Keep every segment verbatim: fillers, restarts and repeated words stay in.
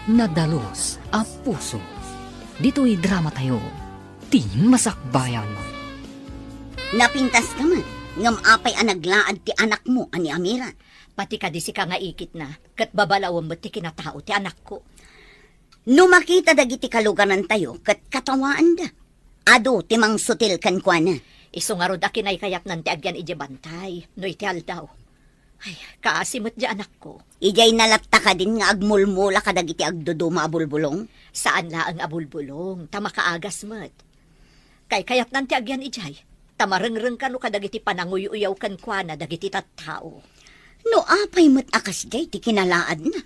Nadalus a puso. Ditoy dramatayo, ti masakbayan. Napintaska met, ngem apay a naglaad ti anakmo a ni Amira? Pati kadi sika nga ikitna, ket babalawem met ti kinatao ti anakko. No makita dagiti kalugarantayo, ket katawaanda. Adu ti mangsutil kenkuana. Isu ngarud a kinaykayatnan ti agyan idiay bantay, no iti aldaw. Ay, kaasi met di anakko. Idiay nalatta kadin nga agmulmula kadagiti agduduma a bulbulong? Saan laeng a bulbulong, ta makaagas met. Kaykayatnan ti agyan idiay, ta marengreng kano kadagiti pananguy-uyaw kenkuana dagiti tattao. No apay met a kasdiay ti kinalaadna?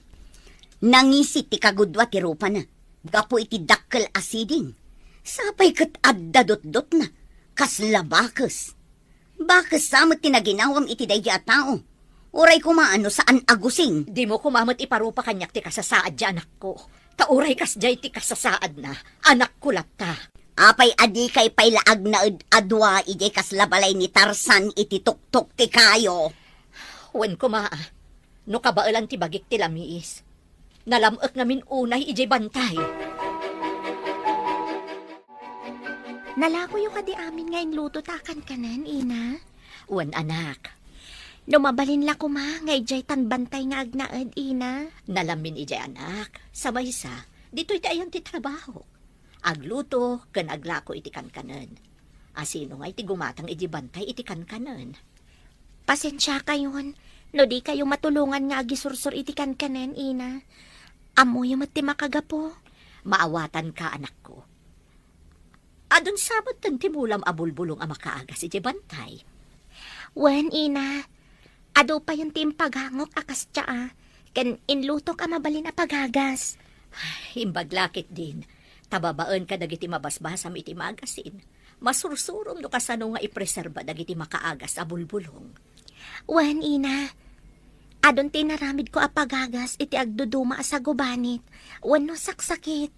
Nangisit ti kagudua ti rupana, gapu iti dakkel a siding. Sapay ket adda dutdotna, kasla bakes. Bakes sa met ti naginawam iti daydi a tao. Uray koma no saan a gusing. Dimo koma met iparupa kaniak ti kasasaad ti anakko. Ta uray kasdiay ti kasasaadna, anakko latta. Apay a dikay pay la agnaed a dua idiay kasla balay ni Tarzan iti tuktok ti kayo? Wen koma, a, no kabaelan ti bagik ti lamiis. Nalam-ek ngamin unay idiay bantay. Nalakoyo kadi amin nga inluto ta a kankanen, ina? Wen, anak. No mabalin la koma nga idiay tan bantay nga agnaed, ina? Nalamin idiay, anak. Sa maysa, ditoy ti ayan ti trabaho. Agluto ken aglako iti kankanen. Asino ngay ti gumatang iti bantay iti kankanen? Pasensiakayon no dikayo matulongan nga agisursor iti kankanen, ina. Ammoyo met ti makagapu. Maawatanka, anakko. Adun sa metten ti mulam a bulbulong a makaagas iti bantay? Wen, ina. Adu payen ti impagangok a kasdiay, ken inlutok a mabalin a pagagas. Imbag la ketdin, ta babaen kadagiti mabasbasam iti magasin, masursurom no kasano nga ipreserba dagiti makaagas a bulbulong. Wen, ina. Adun ti inaramidko a pagagas iti agduduma a sagubanit wenno saksakit.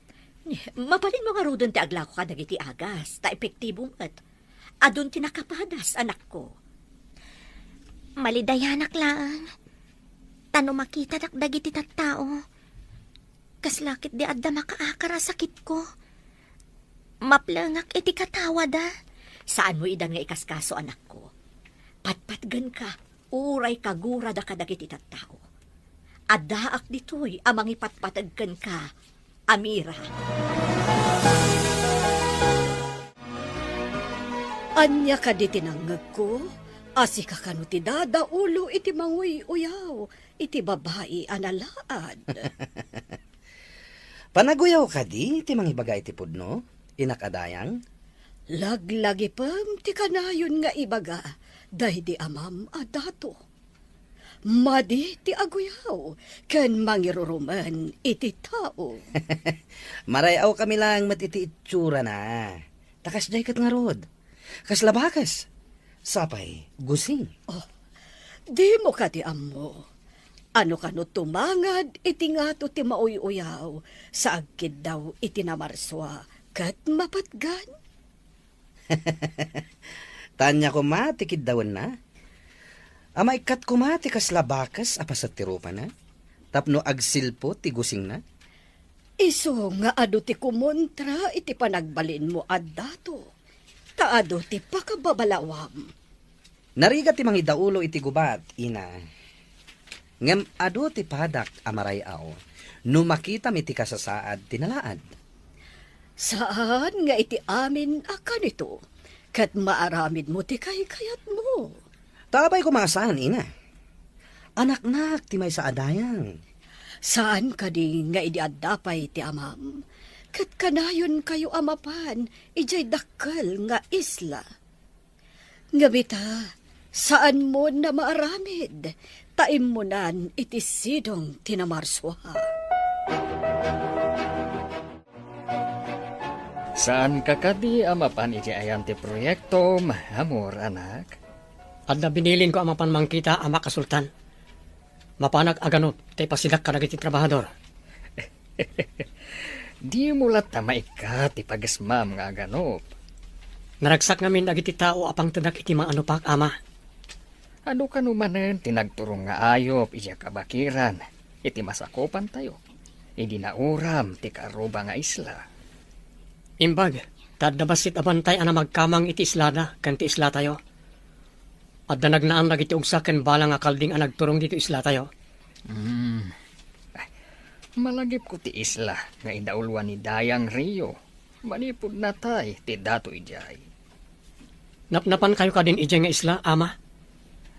Mabalinmo ngaruden ti aglako kadagiti agas, ta epektibo met. Adun ti nakapadas, anakko. Malidayanak laeng. Ta no makitadak dagiti tattao, kasla ketdi adda makaakar a sakitko. Maplengak iti katawada. Saanmo idan nga ikaskaso, anakko. Patpatgenka, uray kagurada kadagiti tattao. Addaak ditoy a mangipatpateg kenka, Amira. Ania kadi ti nangngegko? A sika kano ti dadaulo iti manguy-uyaw iti babai a nalaad? Panaguyaw kadi ti mangibaga iti pudno, inak a dayang? Laglagipem ti kanayon nga ibaga daydi amam a dato. Madi ti aguyaw ken mangirurumen iti tao. Maray-awkami laeng met iti itsurana. Ta kasdiay ket ngarud. Kasla bakes. Sapay, gusing. Oh, dimo kadi ammo? Ano kano tumangad iti ngato ti mauy-uyaw sa agkiddaw iti namarsua ket mapatgan? Ta ania koma ti kiddawenna? A maikkat koma ti kasla bakes a paset ti rupana tapno agsilpo ti gusingna? Isu nga adu ti kumontra iti panagbalinmo a dato, ta adu ti pakababalawam. Narigat ti mangidaulo iti gubat, ina. Ngem adu ti padak a maray-aw no makitam iti kasasaad ti nalaad. Saan nga iti amin a kanito, ket maaramidmo ti kaykayatmo. Ta apay koma a saan, ina? Anaknak ti maysa a dayang. Saan kadi nga idi adda pay ti amam, ket kanayonkayo a mapan idiay dakkel nga isla? Ngem ita, saanmon a maaramid, ta immunan iti sidong ti namarsua. Saanka kadi a mapan iti ayan ti proyektom, amor, anak? Adda binilinko a mapan mangkita, Ama Kasultan. Mapanak aganup ta ipasidak kadagiti trabahador. Dimo latta maikkat ti pagesmam nga aganup. Naragsak ngamin dagiti tao a pangtedak iti maanupak, Ama. Adu kano manen ti nagturong nga ayup idiay kabakiran iti masakupantayo. idi nauram ti kaarruba nga isla. Imbag, ta adda bassit a bantay a namagkamang iti islada ken ti islatayo. Adda nagnaan dagiti ugsa ken bala nga kalding a nagturong ditoy islatayo. Hmm. Malagipko ti isla nga idauloan ni Dayang Rio. Manipud natay ti dato idiay. Napnapankayo kadin idiay nga isla, Ama?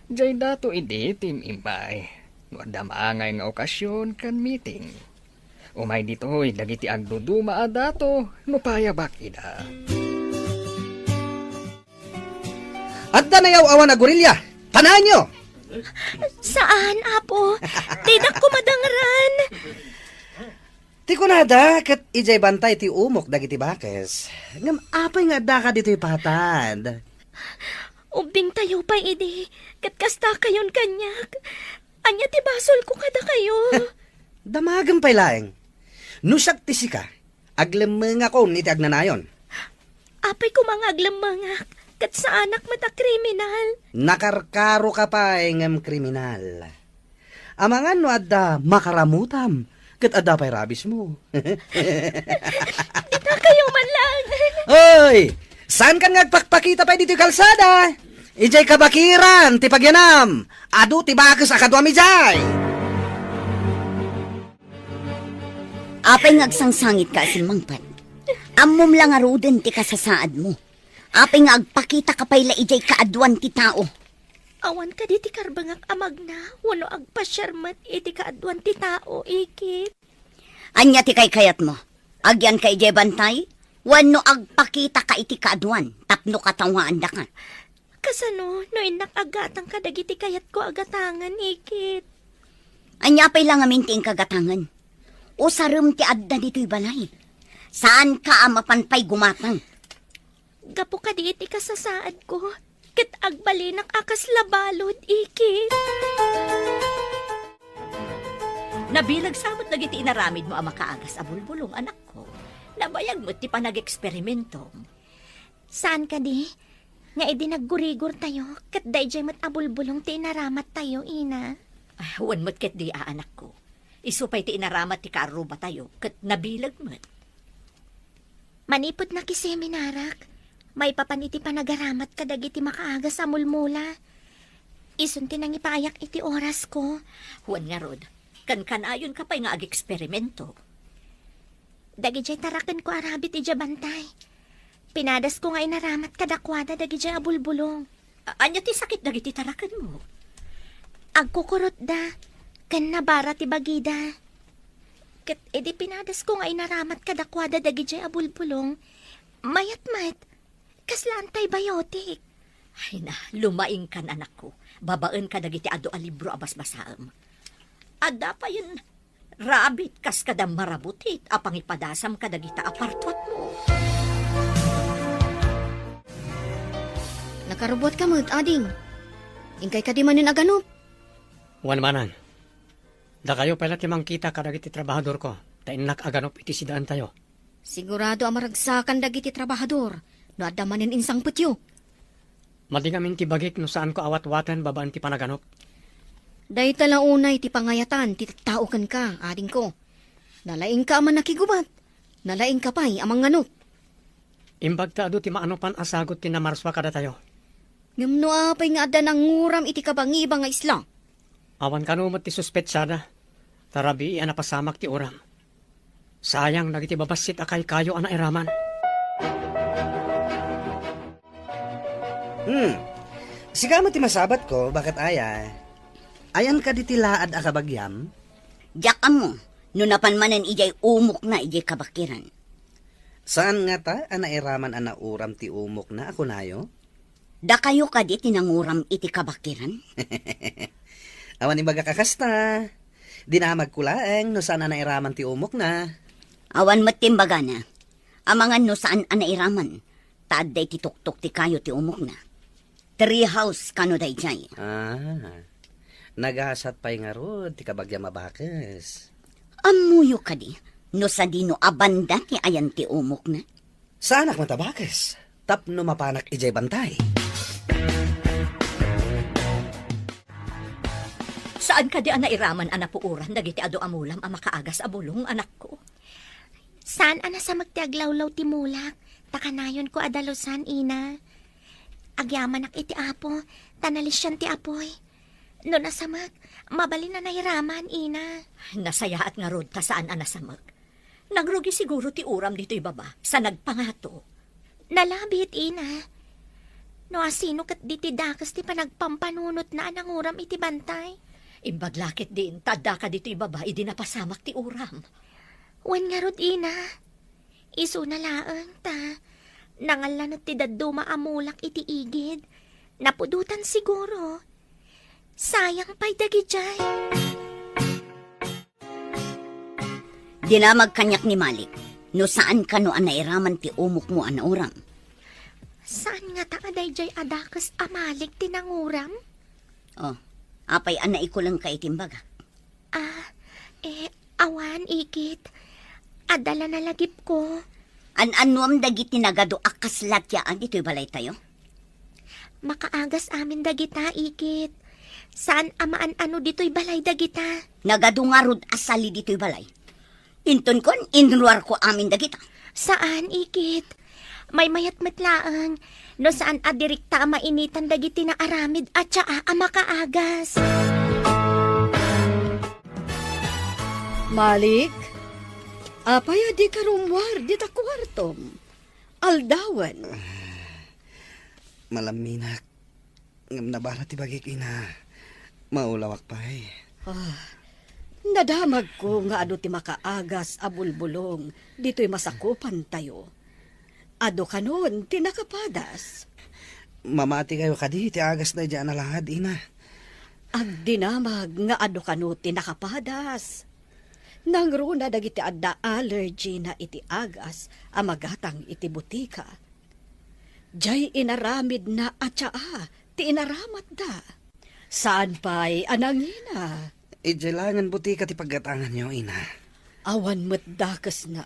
Diay dato idi ti im-immay. No adda maangay nga okasyon ken meeting. Umay ditoy dagiti agduduma a dato no payabak ida. Adda nayaw-awan a gorilya. Panaenyo! Saan, Apo? Didak kumadangran. Ti kunada, ket idiay bantay ti umok dagiti bakes. Ngem apay nga addaka ditoy patad? Ubbingtayo pay idi, ket kastakayon kaniak. Ania ti basolko kadakayo? Damagem pay laeng. No siak ti sika, aglemmengakon iti agnanayon. Apay koma nga aglemmengak, ket saanak met a kriminal. Nakarkaroka pay ngem kriminal. Amangan no adda makaramutam, ket adda pay rabiesmo. Itakayo man lang. Oy! Saankan nga agpakpakita pay ditoy kalsada? Idiay kabakiran ti pagyanam. Adu ti bakes a kaduam idiay. Apay nga agsangsangitka a simmangpet? Ammom la ngaruden ti kasasaadmo. Apay nga agpakitaka pay la idiay kaaduan ti tao? Awan kadi ti karbengak a magna wenno agpasiar met iti kaaduan ti tao, Ikit? Ania ti kaykayatmo? Agyanka idiay bantay wenno agpakitaka iti kaaduan tapno katawaandaka? Kasano no innak agatang kadagiti kayatko a gatangen, Ikit? Ania pay la ngamin ti inka gatangen? Usarem ti adda ditoy balay. Saanka a mapan pay gumatang. Gapu kadi iti kasasaadko, ket agbalinak a kasla balud, Ikit. Nabileg sa met dagiti inaramidmo a makaagas a bulbulong, anakko. Nabayag met ti panageksperimentom. Saan kadi nga idi naggurigortayo, ket daydiay met a bulbulong ti inaramattayo, ina? Ah, wen met ketdi a, anakko. Isu pay ti inaramat ti kaarrubatayo, ket nabileg met. Manipud nakiseminarak, maipapan iti panagaramat kadagiti makaagas a mulmula. Isun ti nangipaayak iti orasko. Wen ngarud, kankanayonka pay nga ageksperimento. Dagidiay tarakenko a rabbit idiay bantay. Pinadasko nga inaramat kadakuada dagidiay a bulbulong. A-, ania ti sakit dagiti tarakenmo? Agkukurotda, ken nabara ti bagida. Ket idi pinadasko nga inaramat kadakuada dagidiay a bulbulong, mayat met, kasla antibiotic. Ay na, lumaingkan, anakko. Babaen kadagiti adu a libro a basbasaem. Adda payen rabbit kas kada marabutit a pangipadasam kadagita a partuatmo. Nakarubuatka met, ading. Inkay kadi manen aganup? Wen manen. Dakayo pay la ti mangkita kadagiti trabahadorko, ta innak aganup iti sidaentayo. Sigurado a maragsakan dagiti trabahador no adda manen insangpetyo. Madi ngamin ti bagik no saanko a watwaten babaen ti panaganup. Dayta la unay ti pangayatan ti tattao kenka, adingko. Nalaingka a mannakigubat, nalaingka pay a manganup. Imbag ta adu ti maanupan a sagut ti namarsua kadatayo. Ngem no apay nga adda nanguram iti kabangiba nga isla? Awan kano met ti suspetsada, ta rabii a napasamak ti uram. Sayang dagiti babassit a kaykayo a nairaman. Hmm. Sika met ti masabatko, baket aya? Ayan kadi ti laad a kabagiam? Diak ammo, no napan manen idiay umokna idiay kabakiran. Saan ngata a nairaman a nauram ti umokna a kunayo? Dakayo kadi ti nanguram iti kabakiran? Awan imbagak a kasta. Dinamagko laeng no saan a nairaman ti umokna. Awan met ti imbagana. Amangan no saan a nairaman, ta adda iti tuktok ti kayo ti umokna. Tree house kano daydiay. Ah, nagasat pay ngarud ti kabagiam a bakes. Ammoyo kadi no sadino a banda ti ayan ti umokna? Saanak met a bakes tapno mapanak idiay bantay. Sa Saan kadi a nairaman a napuoran dagiti adu a mulam a makaagas a bulong, anakko? Saan a nasamek ti aglawlaw ti mulak, ta kanayonko a dalusan, ina. Agyamanak iti Apo, ta nalisian ti apuy. No nasamek, mabalin a nairaman, ina. Nasayaat ngarud ta saan a nasamek. Nangrugi siguro ti uram ditoy baba, sa nagpangato. Nalabit, ina. No asino ket diti dakes ti panagpampanunotna a nanguram iti bantay? Imbag la ketdin, ta addaka ditoy baba idi napasamak ti uram. Wen ngarud, ina. Isuna laeng ta nangallanet ti dadduma a mulak iti igid. Napudotan siguro. Sayang pay dagidiay. Dinamag kaniak ni Malik, no saan kano a nairaman ti umokmo a nauram. Saan ngata a daydiay a dakes a Malik ti nanguram? Oh, apay a naikulengka iti imbagak? Ah, eh, awan, ikit. Adda la nalagipko. An-annuam dagiti nagadu a kasla ti yaan ditoy balaytayo? Makaagas amin dagita, ikit. Saan a maan-ano ditoy balay dagita. Nagadu ngarud a sali ditoy balay. Intonkon, inruarko amin dagita. Saan, ikit. Maymayat met laeng. No saan a direkta a mainitan dagiti naaramid a tsaa a makaagas. Malik, apay a dika rummuar dita kuartom? Aldawen. Malamminak. Ngem nabara ti bagik, ina. Maulawak pay. Ah, nadamagko nga adu ti makaagas a bulbulong ditoy masakupantayo. Adu kanon ti nakapadas. Mamati kayo kadi ti agas daydiay a nalahad, ina. Agdinamag nga adu kano ti nakapadas. Nangruna dagiti adda allergy na iti agas a magatang iti butika. Diay inaramidna a tsaa ti inaramatda. Saan pay a nangina? Idiay laengen butika ti paggatanganyo, ina. Awan met dakesna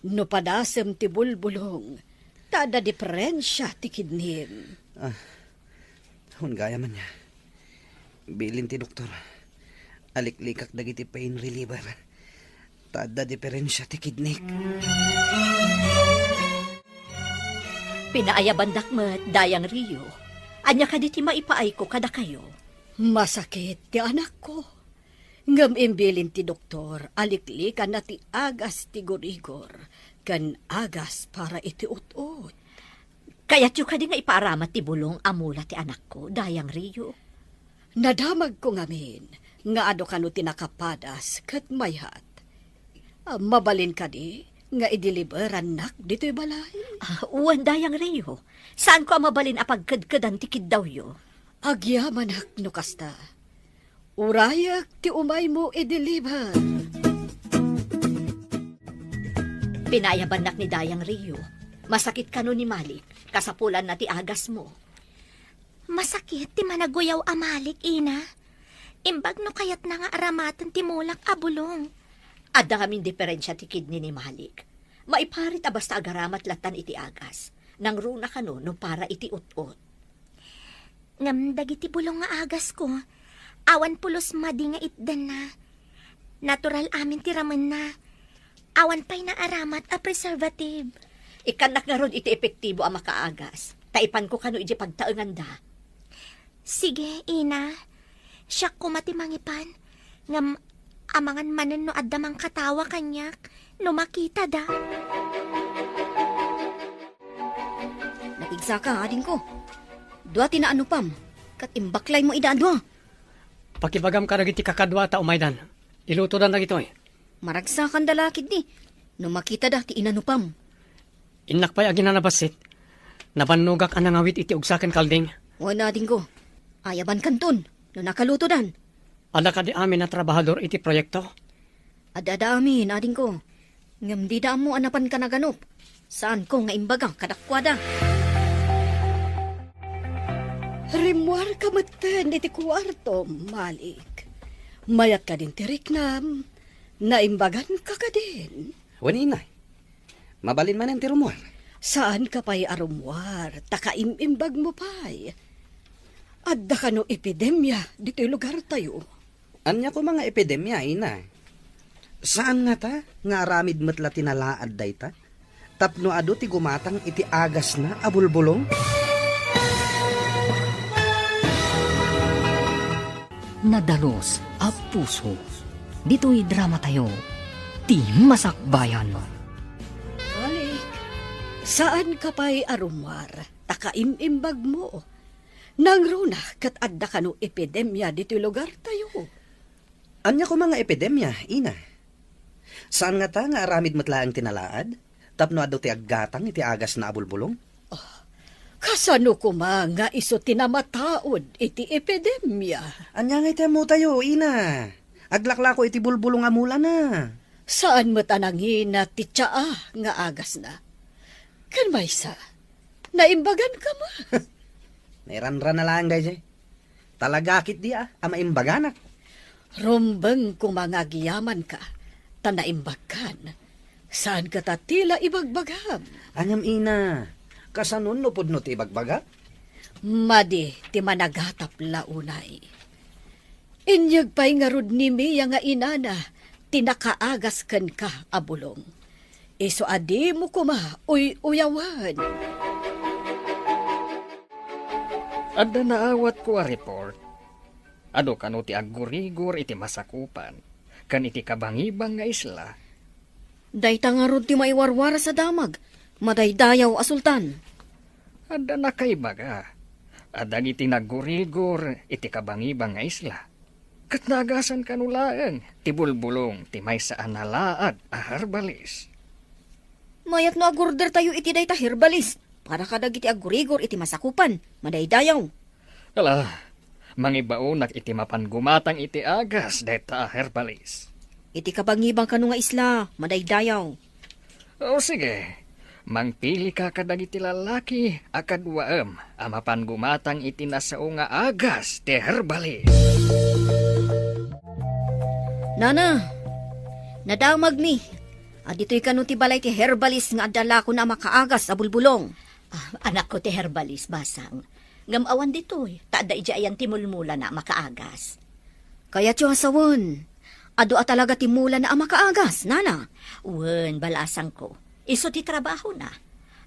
no padasem ti bulbulong, ta adda diferensia ti kidnim. Ah, wen gayam ania. Bilin ti doktor, aliklikak dagiti pain reliever. Ta adda diferensia ti kidnik. Pinaayabandak met, Dayang Rio. Ania kadi ti maipaayko kadakayo? Masakit ti anakko. Ngem imbilin ti doktor a liklikanna ti agas ti gurigor ken agas para iti ut-ot. Kayatyo kadi nga ipaaramat ti bulong a mula ti anakko, Dayang Rio? Nadamagko ngamin nga adu kano ti nakapadas ket mayat. Ah, mabalin kadi nga ideliberannak ditoy balay? Ah, wen, Dayang Rio. Saanko a mabalin a pagkedkedan ti kiddawyo. Agyamanak no kasta. Urayek ti umaymo ideliber. Pinayabannak ni Dayang Rio. Masakit kano ni Malik, kasapulanna ti agasmo. Masakit ti managuyaw a Malik, ina. Imbag no kayatna nga aramaten ti mulak a bulong. Adda ngamin diferensia ti kidney ni Malik. Maiparit a basta agaramat lattan iti agas. Nangruna kano no para iti ut-ot. Ngem dagiti bulong nga agasko, awan pulos madi nga itdanna. Natural amin ti ramenna. Awan pay naaramat a preservative. Ikkannak ngarud iti epektibo a makaagas, ta ipanko kano idiay pagtaenganda. Sige, ina. Siak koma ti mangipan. Ngem amangan manen no adda mangkatawa kaniak no makitada. Napigsaka, adingko. Dua ti naanupam, ket imbaklaymo ida a dua. Pakibagam kadagiti kakadua ta umaydan. Ilutodan dagitoy. Maragsakanda la ketdi no makitada ti inanupam. Innak pay aginana bassit. Nabannogak a nangawit iti ugsa ken kalding. Wen, adingko. Ayabankanton no nakalutodan. Adda kadi amin a trabahador iti proyekto? Adda, adda amin, adingko. Ngem dida ammo a napanka naganup. Saanko nga imbaga kadakuada. Rimmuarka metten iti kuartom, Malik. Mayat kadin ti riknam. Naimbaganka kadin? Wen, ina. Mabalin manen ti rummuar. Saanka pay a rummuar, ta kaim-imbagmo pay. Adda kano epidemia ditoy lugartayo? Ania koma nga epidemia, ina? Saan ngata nga aramid met la ti nalaad dayta? Tapno adu ti gumatang iti agasna a bulbulong? Nadalus a puso. Ditoy dramatayo, ti Masakbayan. Balik, saan ka pay a rummuar, ta kaim-imbagmo. Nangruna ket adda kano epidemia ditoy lugartayo. Ania koma nga epidemia, ina? Saan ngata nga aramid met laeng ti nalaad, tapno adu ti aggatang iti agasna a bulbulong? Ah, kasano koma nga isu ti namataud iti epidemia? Ania ngay ti ammotayo, ina? Aglaklako iti bulbulong a mulana. Saan met a nangina ti tsaa nga agasna. Ken maysa, naimbagan koma. Nairanrana laeng daydiay. Talaga ketdi a, a maimbaganak. Rumbeng koma nga agyamanka, ta naimbagkan. Saan kata ti la ibagbagam? Ngem ina, kasanon no pudno ti ibagbagak? Madi ti managatap la unay. Inyeg pay ngarud ni Mia nga inana ti nakaagas kenka a bulong. Isu a dimo koma uy-uyawen. Adda naawatko a report. Adu kano ti aggurigor iti masakupan ken iti kabangibang nga isla. Dayta ngarud ti maiwarwaras a damag, madaydayaw a sultan. Adda nakaibaga a dagiti naggurigor iti kabangibang nga isla, ket naagasan kano laeng ti bulbulong ti maysa a nalaad a herbalis. Mayat no agurdertayo iti dayta herbalis para kadagiti aggurigor iti masakupan, madaydayaw. Ala, mangibaonak iti mapan gumatang iti agas dayta a herbalis. Iti kabangibang kano nga isla, madaydayaw. O sige, mangpilika kadagiti lallaki a kaduaem a mapan gumatang iti nasao nga agas ti herbalis. Nana, nadamagmi. Aditoy kano ti balay ti herbalis nga adda lakona a makaagas a bulbulong. Ah, anakko ti herbalis, basang. Ngem awan ditoy, ta adda idiay ayan ti mulmulana a makaagas. Kayatyo a sawen, adu a talaga ti mulana a makaagas, nana? Wen, balasangko. Isu ti trabahona.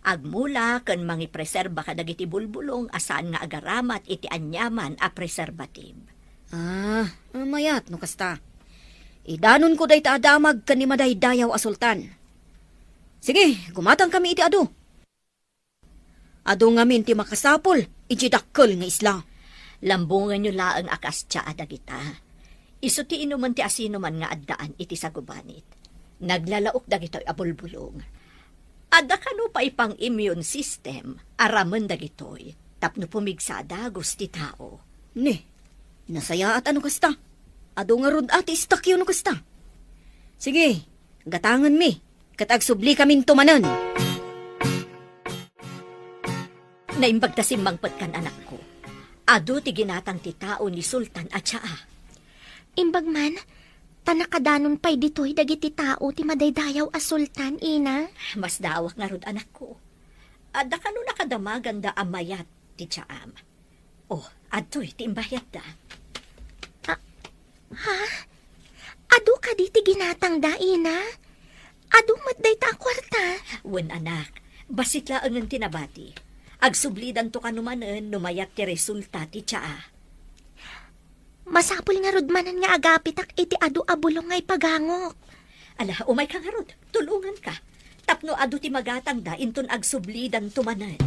Agmula ken mangipreserba kadagiti bulbulong a saan nga agaramat iti aniaman a preservative. Ah, mayat no kasta. Idanonko dayta a damag ken ni madaydayaw a sultan. Sige, gumatangkami iti adu. Adu ngamin ti makasapul idiay dakkel nga isla. Lambongenyo laeng a kas tsaa dagita. Isu ti inumen ti asinoman nga addaan iti sagubanit. Naglalaok dagitoy a bulbulong. Adda kano pay pang-immune system a ramen dagitoy tapno pumigsa a dagus ti tao. Ni, nasayaat a no kasta. Adu ngarud a ti istakyo no kasta. Sige, gatangenmi. Ket agsublikaminto manen. Naimbag ta simmangpetkan, anakko. Adu ti ginatang ti tao ni Sultan a tsaa. Imbag man, ta nakadanon pay ditoy dagiti tao ti madaydayaw a sultan, ina. Masdaawak ngarud, anakko. Adda kano nakadamaganda a mayat ti tsaam. Oh, adtoy ti imbayadda. Ah, ha? Adu kadi ti ginatangda, ina? Adu met dayta a kuarta? Wen, anak. Bassit laengen ti nabati. Agsublidanto kano manen no mayat ti resulta ti tsaa. Masapul ngarud manen nga agapitak iti adu a bulong nga ipagangok. Ala, umayka ngarud. Tulonganka. Tapno adu ti magatangda inton agsublidanto manen.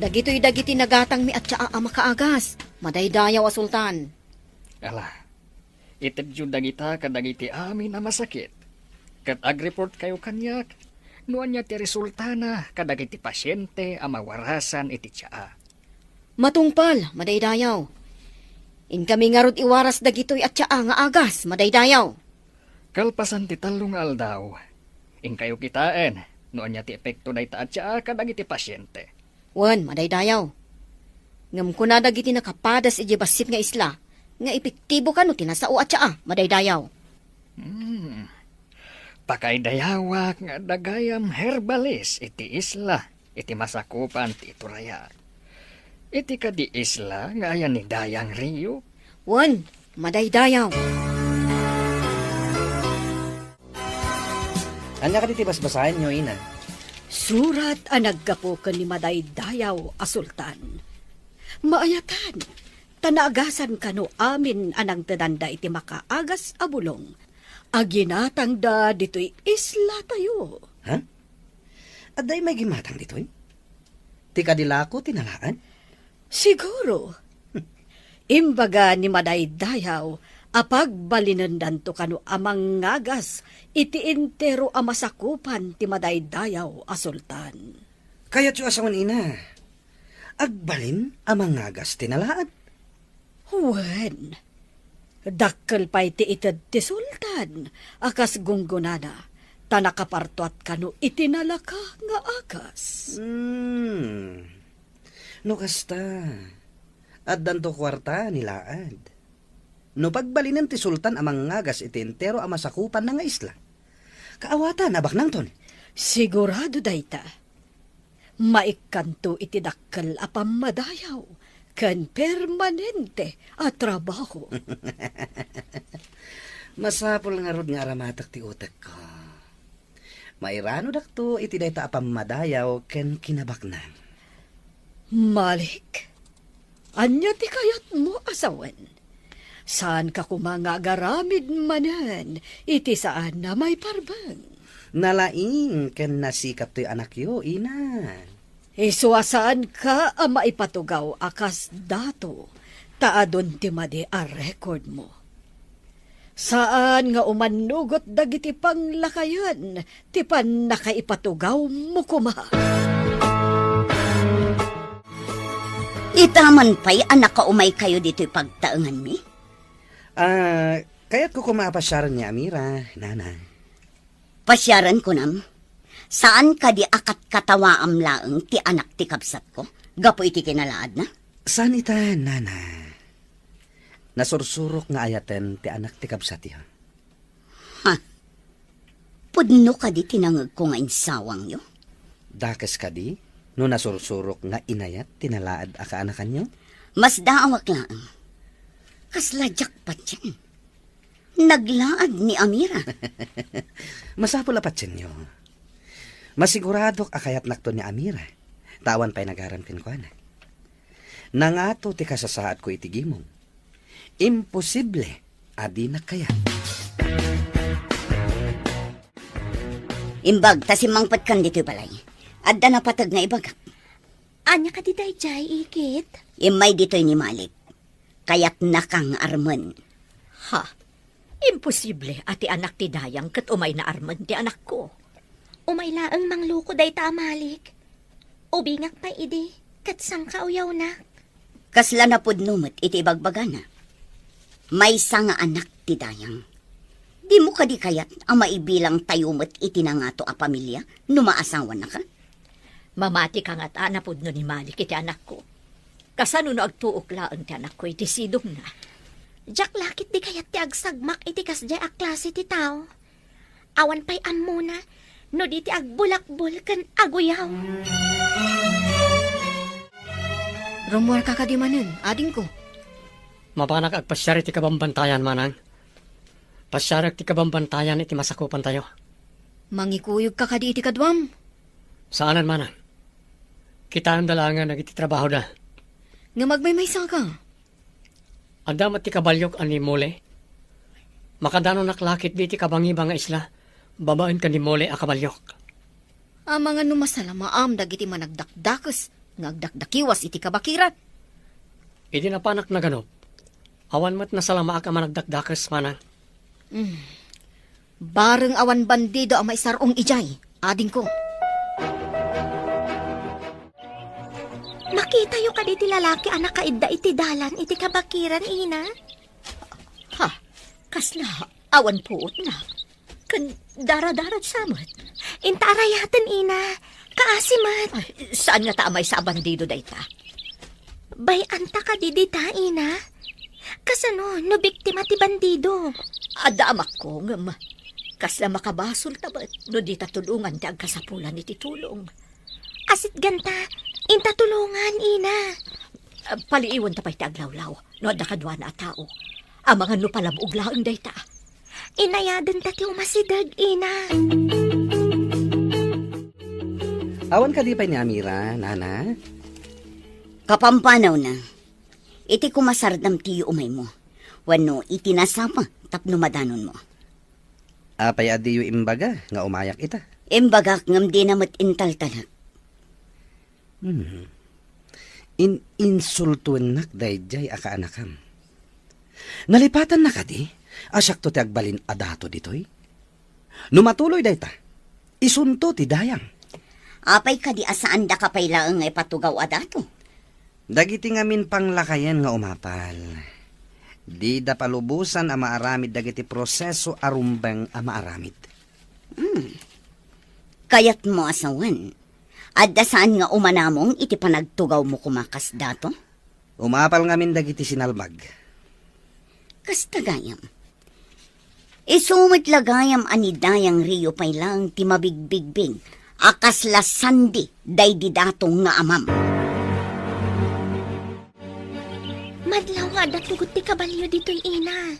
Dagitoy dagiti nagatangmi a tsaa a makaagas, madaydayaw a sultan. Ala, itedyo dagita kadagiti amin a masakit, ket agreportkayo kaniak no ania ti resultana kadagiti pasiente a mawarasan iti tsaa. Matungpal, madaydayaw. Inkami ngarud iwaras dagitoy a tsaa nga agas, madaydayaw. Kalpasan ti tallo nga aldaw, inkayo kitaen no ania ti epekto dayta a tsaa kadagiti pasiente. Wen, madaydayaw. Ngem kuna dagiti nakapadas idiay bassit nga isla nga epektibo kano ti nasao a tsaa, madaydayaw. Hmm. Pakaidayawak nga adda gayam herbalis iti isla iti masakupan ti iturayak. Iti kadi isla nga ayan ni Dayang Rio? Wen, madaydayaw. Ania kadi ti basbasaenyo, ina? Surat a naggapu ken ni Madaydayaw a Sultan. Maayatan, ta naagasan kano amin a nangtedanda iti makaagas a bulong a ginatangda ditoy islatayo. Ha? Adda imay gimmatang ditoy? Ti kadi lako ti nalaad? Siguro. Imbaga ni Madaydayaw a pagbalinendanto kano a mangngagas iti entero a masakupan ti Madaydayaw a Sultan. Kayatyo a sawen, ina, agbalin a mangngagas ti nalaad? Wen, dakkel pay ti ited ti sultan a kas gunggonana, ta nakapartuat kano iti nalaka nga agas. Hmm. No kasta, addanto kuarta ni laad. No pagbalinen ti sultan a mangngagas iti entero a masakupanna nga isla, kaawatan a baknangton. Sigurado dayta. Maikkanto iti dakkel a pammadayaw ken permanente a trabaho. Masapul ngarud nga aramatek ti utekko. Mairanodakto iti dayta a pammadayaw ken kinabaknang. Malik, ania ti kayatmo a sawen? Saanka koma nga agaramid manen iti saan a maiparbeng? Nalaing ken nasikap toy anakyo, ina. Isu a saanka a maipatugaw a kas dato, ta adun ti madi a rekordmo. Saan nga umannugot dagiti panglakayen ti pannakaipatugawmo koma. Ita man pay a nakaumaykayo ditoy pagtaenganmi? Ah, kayatko koma a pasiaren ni Amira, nana. Pasiaren kunam? Saan kadi a katkatawaam laeng ti anak ti kabsatko gapu iti kinalaadna? Saan ita, nana. Nasursurok nga ayaten ti anak ti kabsatyo. Ha? Pudno kadi ti nangegko nga insawangyo? Dakes kadi no nasursurok nga inayat ti nalaad a kaanakanyo? Masdaawak laeng. Kasla diak patien. Naglaad ni Amira. Masapul a patienyo. Masiguradok a kayatnakto ni Amira, ta awan pay nagaram kenkuana. Nangato ti kasasaadko iti gimong. Imposible a dinak kayat. Imbag ta simmangpetkan ditoy balay. Adda napateg nga ibagak. Ania kadi daydiay, Ikit? Immay ditoy ni Malik. Kayatnaka nga armen. Ha? Imposible a ti anak ti dayang ket umayna armen ti anakko. Umay laeng mangluko dayta a Malik. Ubingak pay idi, ket sangkauyawnak. Kasla napudno met iti ibagbagana. Maysa nga anak ti dayang. Dimo kadi kayat a maibilangtayo met iti nangato a pamilia no maasawanaka? Mamati ka ngata a napudno ni Malik iti anakko. Kasano no agtuok laeng ti anakko iti sidongna? Diak la ketdi kayat ti agsagmak iti kasdiay a klase ti tao. Awan pay ammona no di ti agbulakbol ken aguyaw. Rummuarka kadi manen, adingko? Mapanak agpasiar iti kabambantayan, manang. Pasiarek ti kabambantayan iti masakupantayo. Mangikuyogka kadi iti kaduam? Saanen, manang. Kitaenda laengen dagiti trabahoda. Ngem agmaymaysaka. Adda met ti kabaliok a ni Mole. Makadanonak la ketdi iti kabangiba nga isla babaen ken ni Mole a kabaliok. Amangan no masalamaam dagiti managdakdakes nga agdakdakiwas iti kabakiran. Idi napanak naganup, awan met nasalamaak a managdakdakes, manang. Mm. Bareng awan bandido a maisar-ong idiay, adingko. Makitayo kadi ti lalaki a nakaidda iti dalan iti kabakiran, ina? Ha? Kasla awan puotna. Ken daradarag sa met. Inta arayaten, ina. Kaasi met. Ay, saan ngata a maysa a bandido dayta? Bay-anta kadi dita, ina? Kasano no biktima ti bandido? Adda amakko, ngem kasla makabasolta met no dita tulongan ti agkasapulan iti tulong. Asitganta, inta tulongan, ina. Ah, paliiwanta pay ti aglawlaw no adda kaduana a tao. Amangan no palab-og laeng dayta. Inayadenta ti umasideg, ina. Awan kadi pay ni Amira, nana? Kapampanawna, iti kumasardam ti umaymo, wenno iti nasapa tapno madanonmo. Apay a diyo imbaga nga umayak ita? Imbagak ngem dina met intaltalek. Hmm. In-insultuennak daydiay a kaanakam. Nalipatanna kadi a siakto ti agbalin a dato ditoy? No matuloy dayta, isunto ti dayang. Apay kadi a saandaka pay laeng nga ipatugaw a dato? Dagiti ngamin panglakayen nga umapal, dida palubosan a maaramid dagiti proseso a rumbeng a maaramid. Hmm. Kayatmo a sawen, adda saan nga umanamong iti panagtugawmo koma kas dato? Umapal ngamin dagiti sinalbag. Kasta gayam. Isu met la gayam a ni Dayang Rio pay laeng ti mabigbigbig a kasla sandi daydi dato nga amam. Madlaw nga adda tugot ti kabalio ditoy, ina.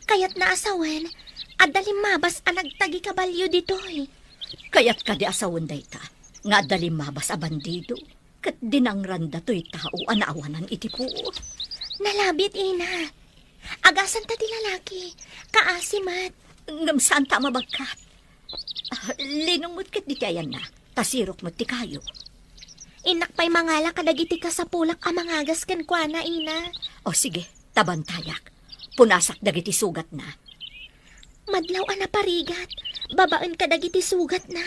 Kayatna a sawen, adda limmabas a nagtagi kabalio ditoy. Kayat kadi a sawen dayta, nga adda limmabas a bandido, ket dinangranda toy tao a naawanan iti puot. Nalabit, ina. Agasanta ti lalaki. Kaasi met. Ngem saanta a mabagkat. Ah, linong met ket diti ayanna, ta sirok met ti kayo. Innak pay mangala kadagiti kasapulak a mangagas kenkuana, ina. O sige, tabantayak. Punasak dagiti sugatna. Madlaw a naparigat, babaen kadagiti sugatna.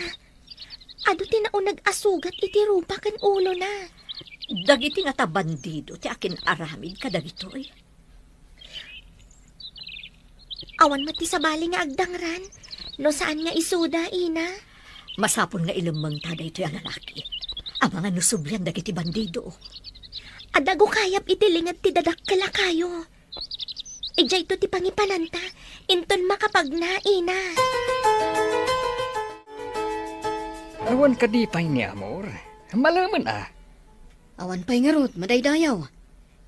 Adu ti nauneg a sugat iti rupa ken ulona. Dagiti ngata bandido ti akin-aramid kadagitoy. Awan met ti sabali nga agdangran, no saan nga isuda, ina. Masapul nga ilemmengta daytoy a lalaki. Amangan no sublian dagiti bandido. Adda gukayab iti linged ti dadakkel a kayo. Idiayto ti pangipananta, inton makapagna, ina. Awan kadi pay ni Amor? Malemen a. Awan pay ngarud, madaydayaw.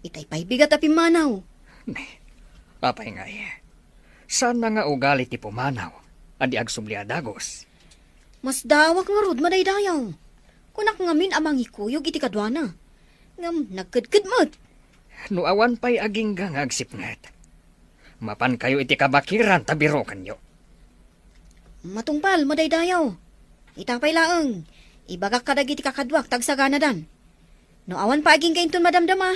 Itay pay bigat a pimmanaw. Ne, apay ngay? Saan na nga ugali ti pumanaw a di agsubli a dagus? Masdaawak ngarud, madaydayaw. Kunak ngamin a mangikuyog iti kaduana. Ngem nagkedked met. No awan pay agingga nga agsipnget, mapankayo iti kabakiran ta birokenyo. Matungpal, madaydayaw. Ita pay laeng, ibagak kadagiti kakaduak ta agsaganadan. No awan pay agingga inton madamdama,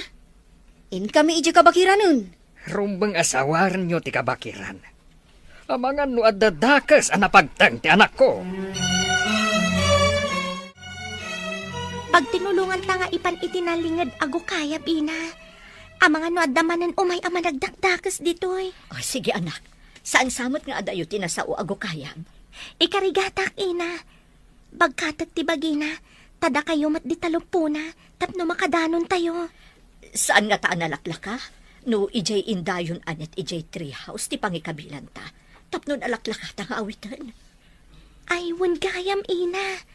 inkami idiay kabakiranen. Rumbeng a sawarenyo ti kabakiran. Amangan no adda dakes a napagteng ti anakko. Pagtinulonganta nga ipan iti nalinged a gukayab, ina. Amangan no adda manen umay a managdakdakes ditoy. O, sige, anak. Saan sa met nga adayo ti nasao a gukayab? Ikarigatak, ina. Bagkatek ti bagina, ta dakayo met di taluppona, tapno makadanontayo. Saan ngata a nalaklaka? No idiay indayon a net idiay tree house ti pangikabilanta, tapno nalaklakata nga awiten. Ay, wen gayam, ina.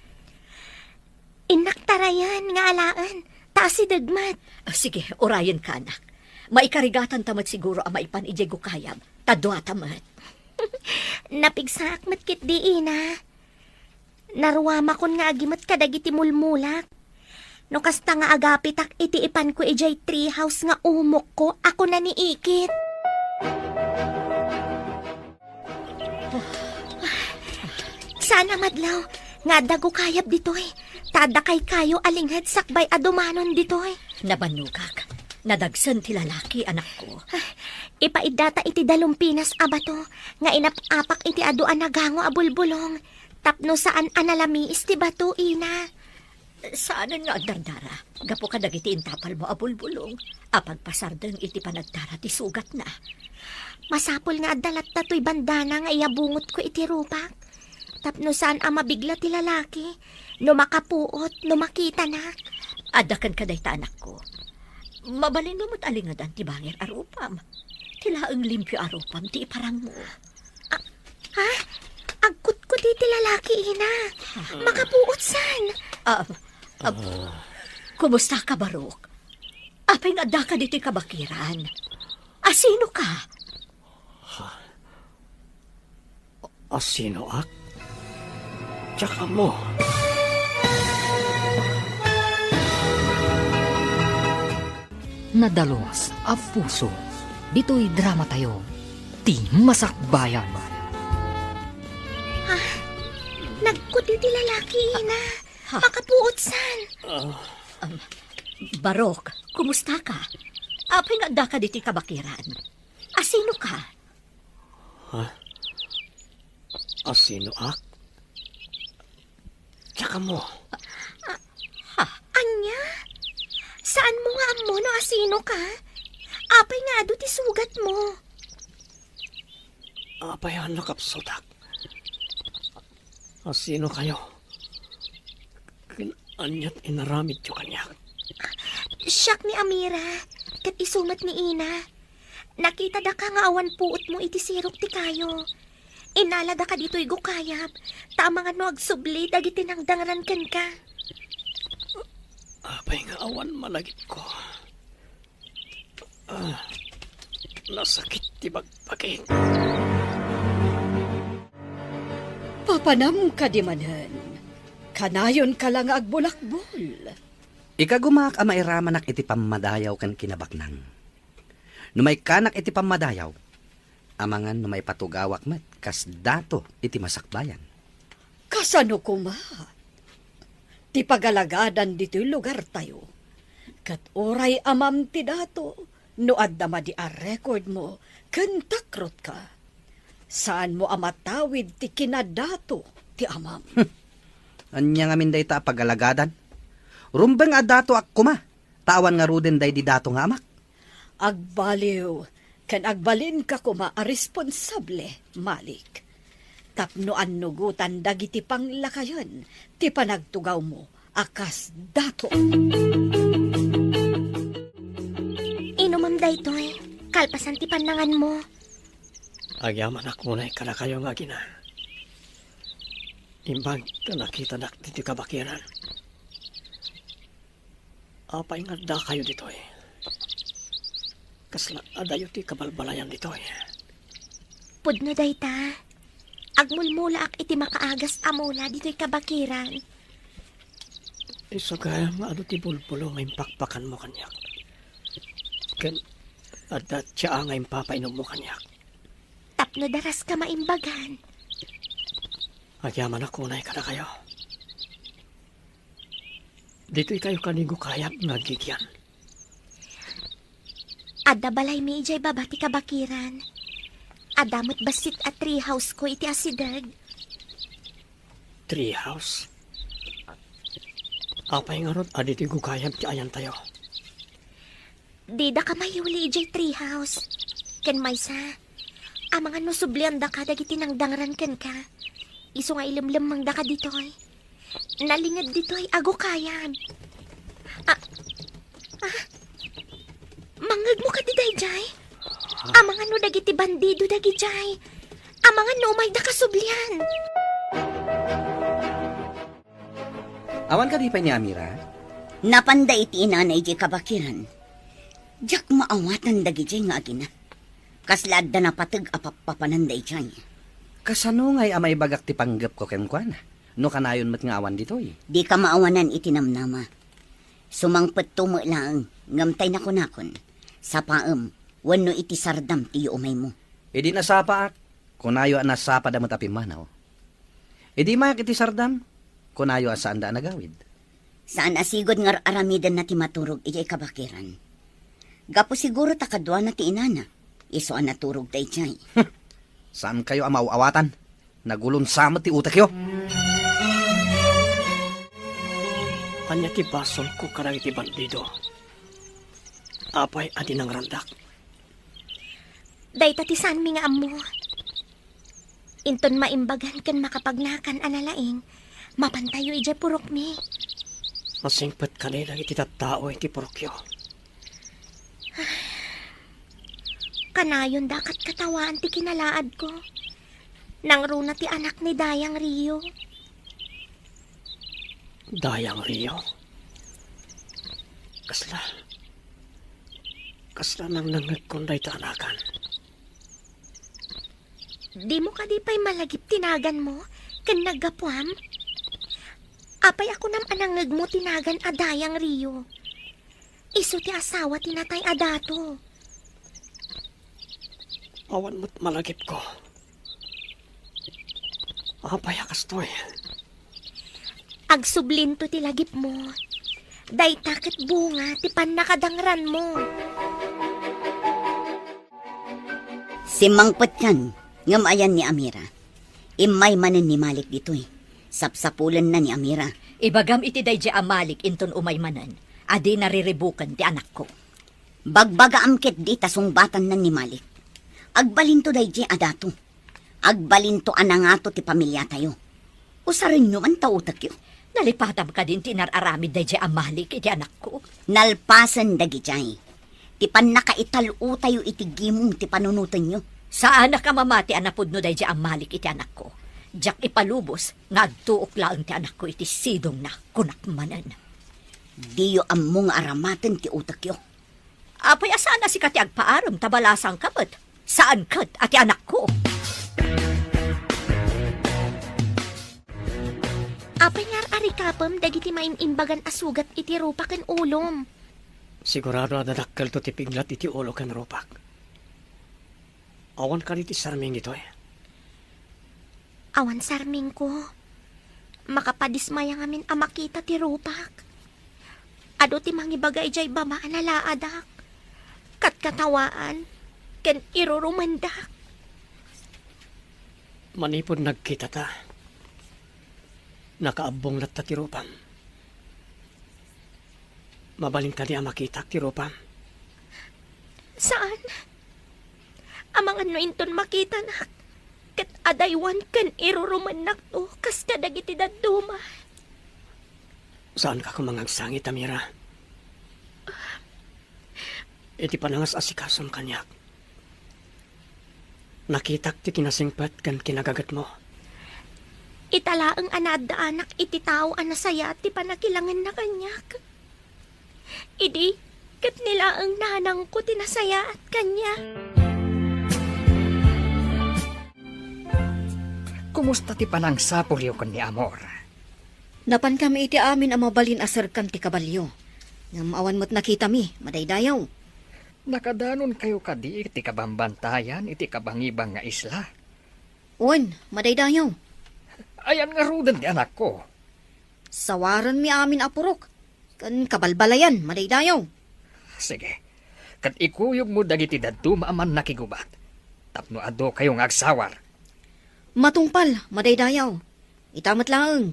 Innak tarayan nga alaen, ta asideg met. Ah, sige, urayenka, anak. Maikarigatanta met siguro a maipan idiay gukayab, ta duata met. Napigsaak met ketdi, ina. Naruamakon nga agimet kadagiti mulmulak. No kasta nga agapitak iti ipanko idiay tree house nga umokko a kuna ni Ikit. Saan a madlaw nga adda gukayab ditoy, ta adda kaykayo a linged sakbay a dumanon ditoy. Nabannogak. Nadagsen ti lalaki, anakko. Ipaiddata iti dalumpinas a bato nga inap-apak iti adu a nagango a bulbulong. Tapno saan a nalamiis ti bato, ina. Saanen nga agdardara gapu kadagiti intapalmo a bulbulong a pagpasardeng iti panagdara ti sugatna. Masapul nga adda latta toy bandana nga iyabungotko iti rupak, tapno saan a mabigla ti lalaki no makapuot no makitanak. Adda kenka dayta, anakko. Mabalinmo met a lingedan ti bangir a rupam. Ti laeng limpio a rupam ti iparangmo. Ah, ha? Agkutkuti ti lalaki, ina. Makapuot san? Ah, ah, kumusta ka, Barok? Apay nga addaka ditoy kabakiran? Asinoka? Asinoak? Diak ammo. Nadalus a puso. Ditoy dramatayo, ti Masakbayan. Ah, nagkuti ti lalaki, ina. Ha? Makapuotsan. Ah. Um, Barok, kumusta ka? Apay nga addaka ditoy kabakiran? Asinoka? Ha? Asinoak? Diak ammo. Ah, ha? Ania? Saanmo nga ammo no asinoka? Apay nga adu ti sugatmo? Apay a nakapsutak? Asinokayo? Ken ania ti inaramidyo kaniak? Siak ni Amira, ket isu met ni Ina. Nakitadaka nga awan puotmo iti sirok ti kayo. Innaladaka ditoy gukayab, ta amangan no agsubli dagiti nangdangran kenka. Apay nga awan malagipko? Ah, nasakit ti bagbagik. Papanam kadi manen, kanayonka la nga agbulakbol. Ikagumaak a mairamanak iti pammadayaw ken kinabaknang. No maikkanak iti pammadayaw, amangan no maipatugawak met kas dato iti masakbayan. Kasano koma? Ti pagalagadan ditoy lugartayo. Ket uray amam ti dato, no adda madi a recordmo ken takrotka, saanmo a matawid ti kinadato ti amam. Ania ngamin dayta a pagalagadan? Rumbeng a datoak koma, ta awan ngaruden daydi dato nga amak. Agbaliw ken agbalinka koma a responsable, Malik, tapno annugotan dagiti panglakayen ti panagtugawmo a kas dato. Inumam daytoy, kalpasan ti pannanganmo. Agyamanak unay kadakayo nga agina. Imbag ta nakitanak ditoy kabakiran. Apay nga addakayo ditoy? Kasla adayo ti kabalbalayan ditoy? Pudno dayta. Agmulmulaak iti makaagas a mula ditoy kabakiran. Isu gayam nga adu ti bulbulong nga impakpakanmo kaniak. Ken adda ti aa nga impapainommo kaniak. Tapno daraska maimbagan. Agyamanak unay kadakayo. Ditoykayo kadi gukayab nga aggigyan? Adda balaymi idiay baba ti kabakiran. Adda met bassit a tree house ko iti asideg. Tree house? Apay ngarud a ditoy gukayab ti ayantayo? Didaka mayuli idiay tree house. Ken maysa, amangan no subliandaka dagiti nangdangran kenka. Isu nga ilemlemmengdaka ditoy. Nalinged ditoy a gukayab. Ah, ah, mangngegmo kadi daydiay? Amangan no dagiti bandido dagidiay. Amangan no umayda kasublian. Awan kadi pay ni Amira? Napanda iti inana idiay kabakiran. Diak maawatan dagidiay nga agina. Kasla adda napateg a pappapanan daydiay. Kasano ngay a maibagak ti panggepko kenkuana, no kanayon met nga awan ditoy? Dika maawanan iti namnama. Sumangpetto met laeng, ngem tay nakunakon, sapaem, wenno iti sardam ti yuumaymo. Idi nasapaak, kunayo a nasapada met a pimmanaw. Idi mayak iti sardam, kunayo a saanda a nagawid. Saan a sigud nga ar-aramidenna ti maturog idiay kabakiran. Gapu siguro ta kaduana ti inana, isu a naturog daydiay. Saankayo a maaw-awatan. Nagulonsa met ti utekyo. Ania ti basolko kadagiti bandido? Apay a dinangrandak? Dayta ti saanmi nga ammo. Inton maimbagan ken makapagnakan a nalaing, mapantayo idiay purokmi. Masingpet kadi dagiti tattao iti purokyo. Kanayon dakat katawaan ti kinalaadko. Nangruna ti anak ni Dayang Rio. Dayang Rio? Kasla, Kasla nangnangngegkon dayta a nagan. Dimo kadi pay malagip ti naganmo ken naggapuam? Apay a kunam a nangngegmo ti nagan a Dayang Rio? Isu ti asawa ti natay a dato. Awan met malagipko. Apay a kastoy? Agsublinto ti lagipmo. Dayta ket bunga ti pannakadangranmo. Simmangpetkan, ngem ayan ni Amira. Immay manen ni Malik ditoy. Sapsapulenna ni Amira. Ibagam iti daydiay a Malik inton umay manen a dina riribuken ti anakko. Bagbagaam ketdi ta sungbatanna ni Malik. Agbalinto daydiay a dato. Agbalinto a nangato ti pamiliatayo. Usarenyo man ta utekyo. Nalipatam kadin ti inar-aramid daydiay a Malik iti anakko? Nalpasen dagidiay. Ti pannakaital-otayo iti gimong ti panunotenyo. Saanak a mamati a napudno daydiay a Malik iti anakko. Diak ipalubos nga agtuok laeng ti anakko iti sidongna, kunak manen. Diyo ammo nga aramaten ti utekyo. Apay a saan a sika ti agpaarem ta balasangka met? Saan ket a ti anakko? Apay nga ar-arikapem dagiti maim-imbagan a sugat iti rupa ken ulom? Sigurado a dadakkelto ti piglat iti ulo ken rupak. Awan kadi ti sarming ditoy? Awan sarmingko. Makapadismaya ngamin a makita ti rupak. Adu ti mangibaga idiay baba a nalaadak, katkatawaan, ken irurumendak. Manipud nagkitata, nakaabbong latta ti rupam. Mabalin kadi a makitak ti rupam? Saan. Amangan no inton makitanak, ket adaywan ken irurumennakto kas kadagiti dadduma. Saanka koma nga agsangit, Amira. Iti panangas-asikasom kaniak, nakitak ti kinasingpet ken kinagagetmo. Ita laeng a naaddaanak iti tao a nasayaat ti pannakilangenna kaniak. Idi, ket ni laeng nanangko ti nasayaat kaniak. Kumusta ti panangsapulyo ken ni Amor? Napankami iti amin a mabalin a serkan ti kabalio. Ngem awan met nakitami, madaydayaw. Nakadanonkayo kadi iti kabambantayan iti kabangibang nga isla? Wen, madaydayaw. Ayan ngaruden ti anakko? Sawarenmi amin a purok ken kabalbalayan, madaydayaw. Sige, ket ikuyogmo dagiti dadduma a mannakigubat tapno adukayo nga agsawar. Matungpal, madaydayaw. Ita met laeng.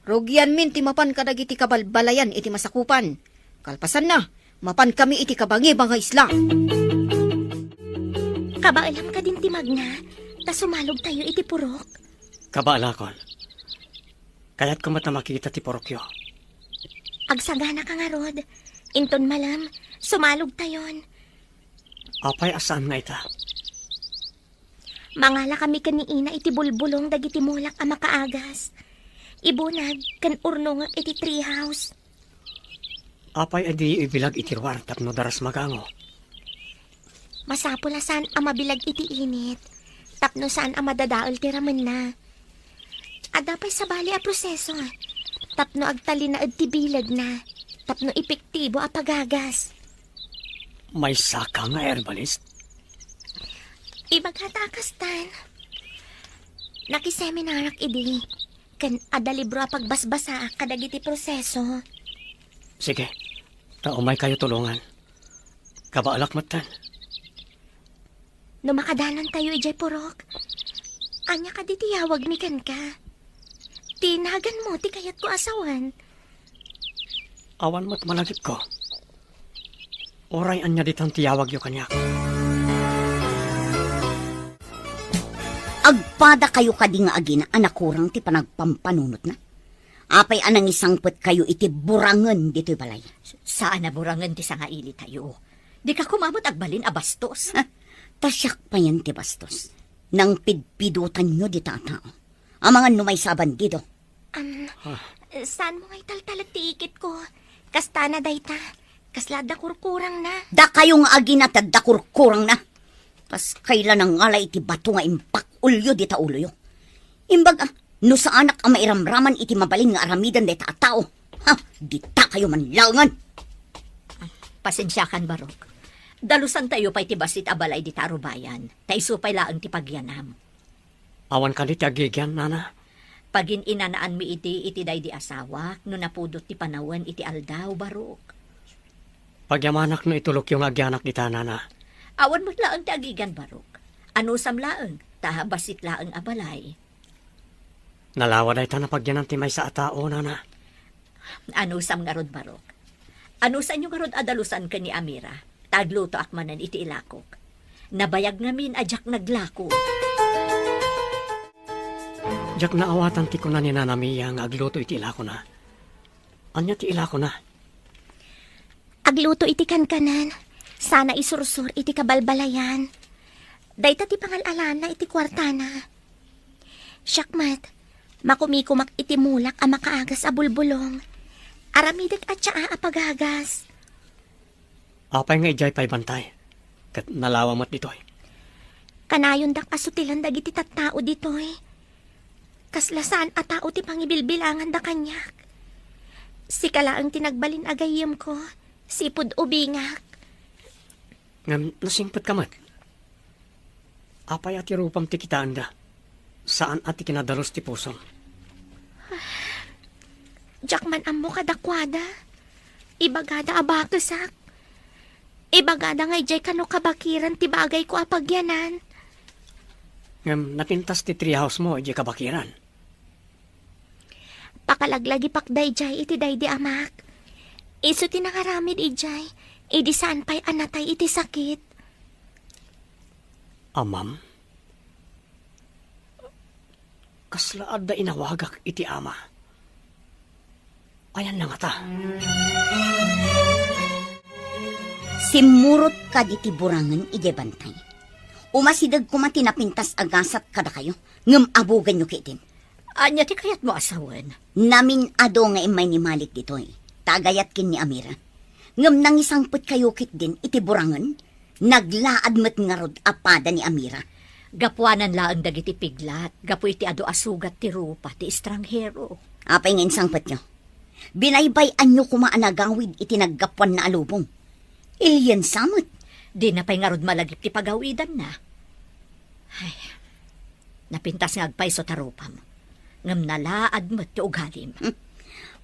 Rugianmin ti mapan kadagiti kabalbalayan iti masakupan. Kalpasanna, mapankami iti kabangibang nga isla. Kabaelam kadin ti magna, ta sumalogtayo iti purok? Kabaelakon. Kayatko met a makita ti purokyo. Agsaganaka ngarud. Inton malem, sumalogtayon. Apay a saan nga ita? Mangalakami ken ni Ina iti bulbulong dagiti mulak a makaagas. Ibunag ken urnongek iti treehouse. Apay a diyo ibilag iti ruar tapno daras magango? Masapul a saan a mabilag iti init, tapno saan a madadael ti ramenna. Adda pay sabali a proseso, tapno agtalinaed ti bilegna, tapno epektibo a pagagas. Maysaka nga herbalist? Ibagata a kastan. Nakiseminarak idi, ken adda libro a pagbasbasaak kadagiti proseso. Sige, ta umaykayo tulongan. Kabaelak metten. No makadanontayo idiay purok, ania kadi ti yawagmi kenka? Ti naganmo ti kayatko a sawen. Awan met malagipko. Uray ania ditan ti yawagyo kaniak. Agpadakayo kadi nga agina a nakurang ti panagpampanunotna? Apay a nangisangpetkayo iti burangen ditoy balay? Saan a burangen ti sangailitayo. Dika koma met agbalin a bastos. Ah, ta siak payen ti bastos. Nangpidpidotanyo dita a tao. Amangan no maysa a bandido. Am, Ah. Saanmo nga italtalek ti ikitko? Kastana dayta. Kasla adda kurkurangna? Dakayo nga agina ti adda kurkurangna. Kas kayla nangala iti bato nga impakulyo dita uloyo. Imbag, ah, no saanak a mairamraman iti mabalin nga aramiden dayta a tao, ha, dita kayo manlaengan. Pasensiakan, Barok. Dalusantayo pay ti bassit a balay dita arubayan, ta isu pay laeng ti pagyanam. Awan kadi ti agigian, nana? Pagin-inanaanmi idi iti daydi asawak no napudot ti panawen iti aldaw, Barok. Pagyamanak no itulokyo nga agianak dita, nana. Awan met laeng ti agigian, Barok. Anusam laeng, ta bassit laeng a balay. Nalawa dayta napagyanan ti maysa a tao, nana. Anusam ngarud, Barok? Anusanyo ngarud a dalusan ken ni Amira, ta aglutoak manen iti ilakok. Nabayag ngamin a diak naglako. Diak naawatan ti kuna ni Nana Mia nga agluto iti ilakona. Ania ti ilakona? Agluto iti kankanan. Sana isursor iti kabalbalayan. Dayta ti pangal-alana iti kuartana. Siak met, makumikumak iti mulak a makaagas a bulbulong. Aramidek a tsaa a pagagas. Apay nga idiay pay bantay? Ket nalawa met ditoy. Kanayondak a sutilen dagiti tattao ditoy. Kasla saan a tao ti pangibilbilanganda kaniak. Sika laeng ti nagbalin a gayyemko, sipud ubingak. Ngem nasingpetka met. Apay a ti rupam ti kitaenda? Saan a ti kinadalus ti pusom? Diak man ammo kadakuada. Ibagada a bakesak. Ibagada nga idiay kano kabakiran ti bagayko a pagyanan. Ngem napintas ti treehouse mo idiay kabakiran. Pakalaglagipak daydiay iti daydi amak. Isu ti nangaramid idiay, idi saan pay a natay iti sakit. Amam? Kasla adda inawagak iti ama. Ayanna ngata? Simmurot kadi ti burangen idiay bantay. Umasideg koma ti napintas a gasat kadakayo, ngem abugenyo ketdin. Ania ti kayatmo a sawen? Namin-adu nga immay ni Malik ditoy, ta agayat ken ni Amira. Ngem nangisangpetkayo ketdin iti burangen, naglaad met ngarud a pada ni Amira. Gapuanan laeng dagiti piglat, gapu iti adu a sugat ti rupa ti estranghero. Apay nga insangpetyo? Binaybay-anyo koma a nagawid iti naggapuanna a lubong. Iliensa met. Dina pay ngarud malagip ti pagawidanna. Ay, napintas nga agpayso ta rupam. Ngem nalaad met ti ugalim. Hmm.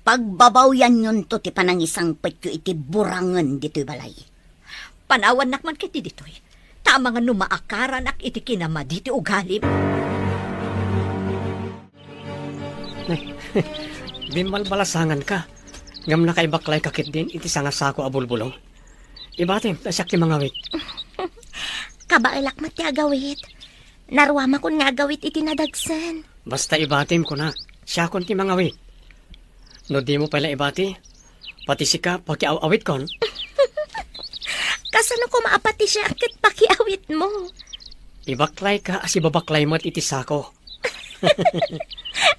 Pagbabawyanyonto ti panangisangpetyo iti burangen ditoy balay. Panawannak man ketdi ditoy. Ta amangan no maakaranak iti kinamadi ti ugalim. Bimbalbalasanganka, ngem nakaibaklayka ketdin iti sangasako a bulbulong. Ibatim, ta siak ti mangawit. Kabaelak met ti agawit. Naruamakon nga agawit iti nadagsen. Basta ibatim, kunak, siakon ti mangawit. No dimo pay la ibati, pati sika, pakiaw-awitkon. Kasano koma a pati siak ket pakiawitmo? Ibaklayka a sibabaklay met iti sako.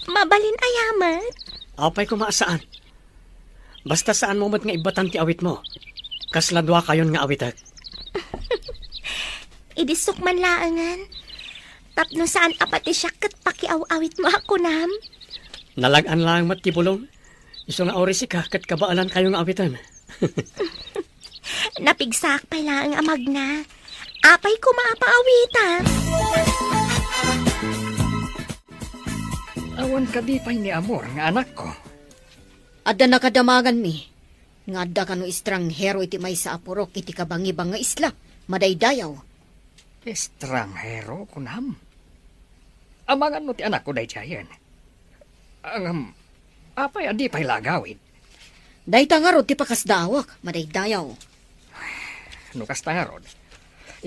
Mabalin aya met? Apay koma a saan. Basta saanmo met nga ibbatan ti awitmo. Kasla duakayon nga awitek. Idi sukman laengen. Tapno saan a pati siak ket pakiaw-awitmo a kunam. Nalag-an laeng met ti bulong. Isu nga uray sika ket kabaelankayo nga awiten. Napigsaak pay laeng a magna. Apay koma a paawitak? Awan kadi pay ni Amor nga anakko? Adda nakadamanganmi nga adda kano estranghero iti maysa a purok iti kabangibang nga isla, madaydayaw. Estranghero, kunam? Amangan no ti anakko daydiayen. Ngem, apay a di pay la agawid? Dayta ngarud ti pakasdaawak, madaydayaw. No kasta ngarud,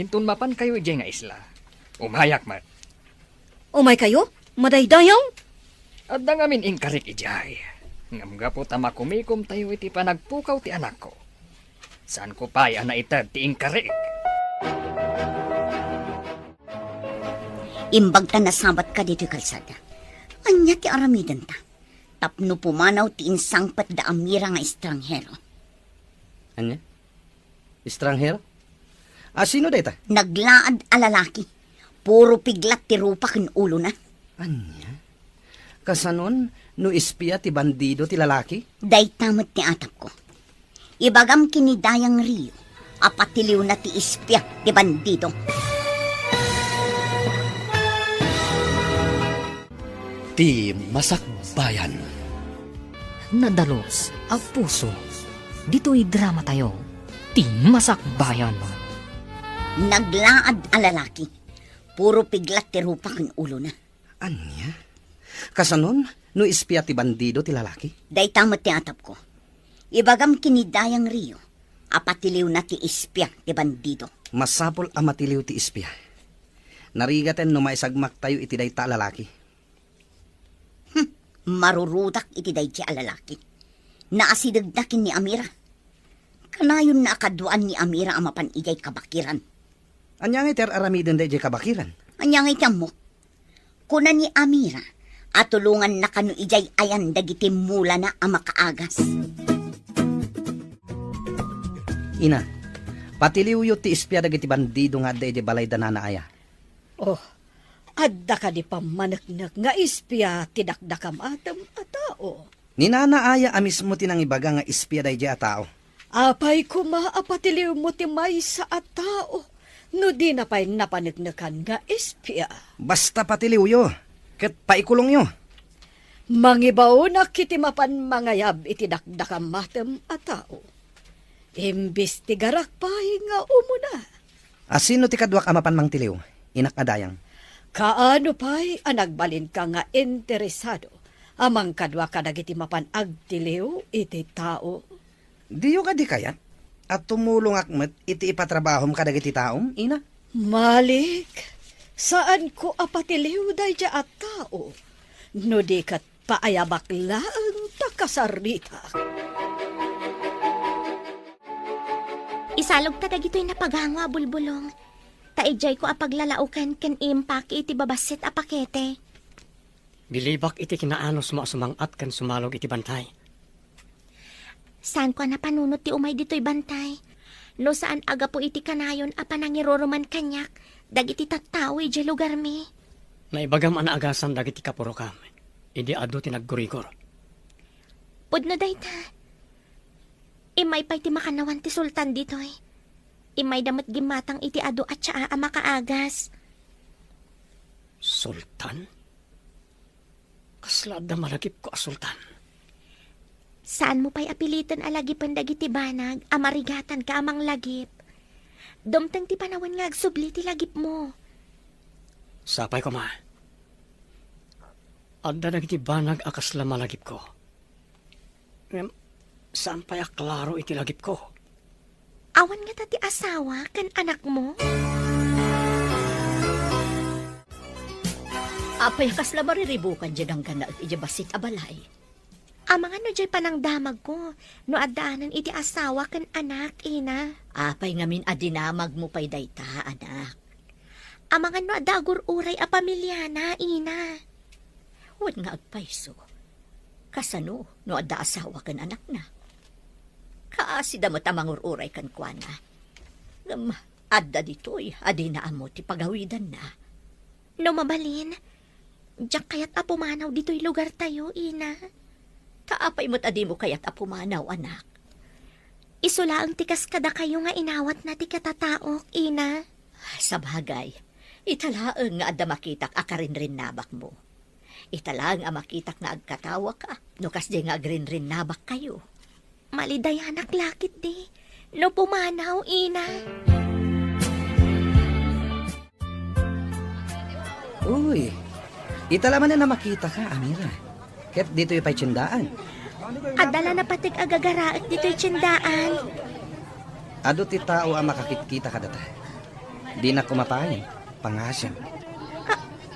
inton mapankayo idiay nga isla, umayak met. Umaykayo, madaydayaw? Adda ngamin inkarik idiay. Ngem gapu ta makumikomtayo iti panagpukaw ti anakko, saanko pay a naited ti inkarik. Imbag ta nasabat ka ditoy kalsada. Ania ti aramidenta? Tapno pumanaw ti insangpet da Amira nga estranghero. Ania? Estranghero? A, sino dayta? Naglaad a lalaki. Puro piglat ti rupa ken ulona. Ania? Kasanon no espia ti bandido ti lalaki? Dayta met ti atapko. Ibagam ken ni Dayang Rio a patiliwna ti espia ti bandido. Ti Masakbayan. Nadalus a puso. Ditoy dramatayo, Ti Masakbayan. Naglaad a lalaki. Puro piglat ti rupa ken ulona. Ania? Kasanon no espia ti bandido ti lalaki? Dayta met ti atapko. Ibagam ken ni Dayang Rio a patiliwna ti espia ti bandido. Masapul a matiliw ti espia. Narigaten no maisagmaktayo iti dayta a lalaki. Hmm, marurudak iti daydiay a lalaki. Naasidegna ken ni Amira. Kanayonna a kaduaan ni Amira a mapan idiay kabakiran. Ania ngay ti ar-aramiden daydiay kabakiran? Ania ngay ti ammok? Kuna ni Amira a tulonganna kano idiay ayan dagiti mulana a makaagas. Ina, patiliwyo ti espia dagiti bandido nga adda idiay balay da Nana Aya. Oh, adda kadi pammaneknek nga espia ti dakdakamatem a tao? Ni Nana Aya a mismo ti nangibaga nga espia daydiay a tao. Apay koma a patiliwmo ti maysa a tao no dina pay napaneknekan nga espia? Basta patiliwyo, ket paikulongyo. Mangibaonak iti mapan mangayab iti dakdakamatem a tao. Imbestigarak pay nga umuna. A, sino ti kaduak a mapan mangtiliw, inak a dayang? Kaano pay a nagbalinka nga interesado a mangkadua kadagiti mapan agtiliw iti tao? Diyo kadi kayat a tumulongak met iti ipatrabahom kadagiti taom, ina? Malik, saanko a patiliw daydiay a tao no di ket paayabak laeng ta kasaritak. Isalogta dagitoy napagango a bulbulong, ta idiayko a paglalaoken ken iimpaki iti babassit a pakete. Bilibak iti kinaanusmo a sumang-at ken sumalog iti bantay. Saanko a napanunot ti umay ditoy bantay. No saan a gapu iti kanayon a panangiruruman kaniak dagiti tattao idiay lugarmi. Naibagam a naagasan dagiti kapurokam idi adu ti naggurigor. Pudno dayta. Immay pay ti makannawan ti sultan ditoy. Immayda met gimmatang iti adu a tsaa a makaagas. Sultan? Kasla adda malagipko a sultan? Saanmo pay a piliten a lagipen dagiti banag a marigatanka a manglagip. Dumteng ti panawen nga agsubli ti lagipmo. Sapay koma. Adda dagiti banag a kasla malagipko. Ngem, saan pay a klaro iti lagipko. Awan ngata ti asawa ken anakmo? Apay a kasla mariribukan diay ganggannaek idiay bassit a balay? Amangan no diay panangdamagko, no addaanen iti asawa ken anak, ina. Apay ngamin a dinamagmo pay dayta, anak? Amangan no adda agur-uray a pamiliana, ina. Wen nga agpayso, kasano no adda asawa ken anakna? Kaasida met a mangur-uray kenkuana. Ngem adda ditoy a dina ammo ti pagawidanna. No mabalin, diak kayat a pumanaw ditoy lugartayo, ina. Ta apay met a dimo kayat a pumanaw, anak? Isu laeng ti kas kadakayo nga inawatna ti katataok, ina. Sabagay, ita laeng nga adda makitak a karinrinnabakmo. Ita laeng a makitak nga agkatawaka no kasdiay nga agrinrinnabakkayo. Malidayanak la ketdi no pumanaw, ina. Uy, ita la manen a makitaka, Amira. Ket ditoy pay tiendaan. Adda la napateg a gagaraek ditoy tiendaan. Adu ti tao a makakitkita kadata. Dinak koma pay pangasim.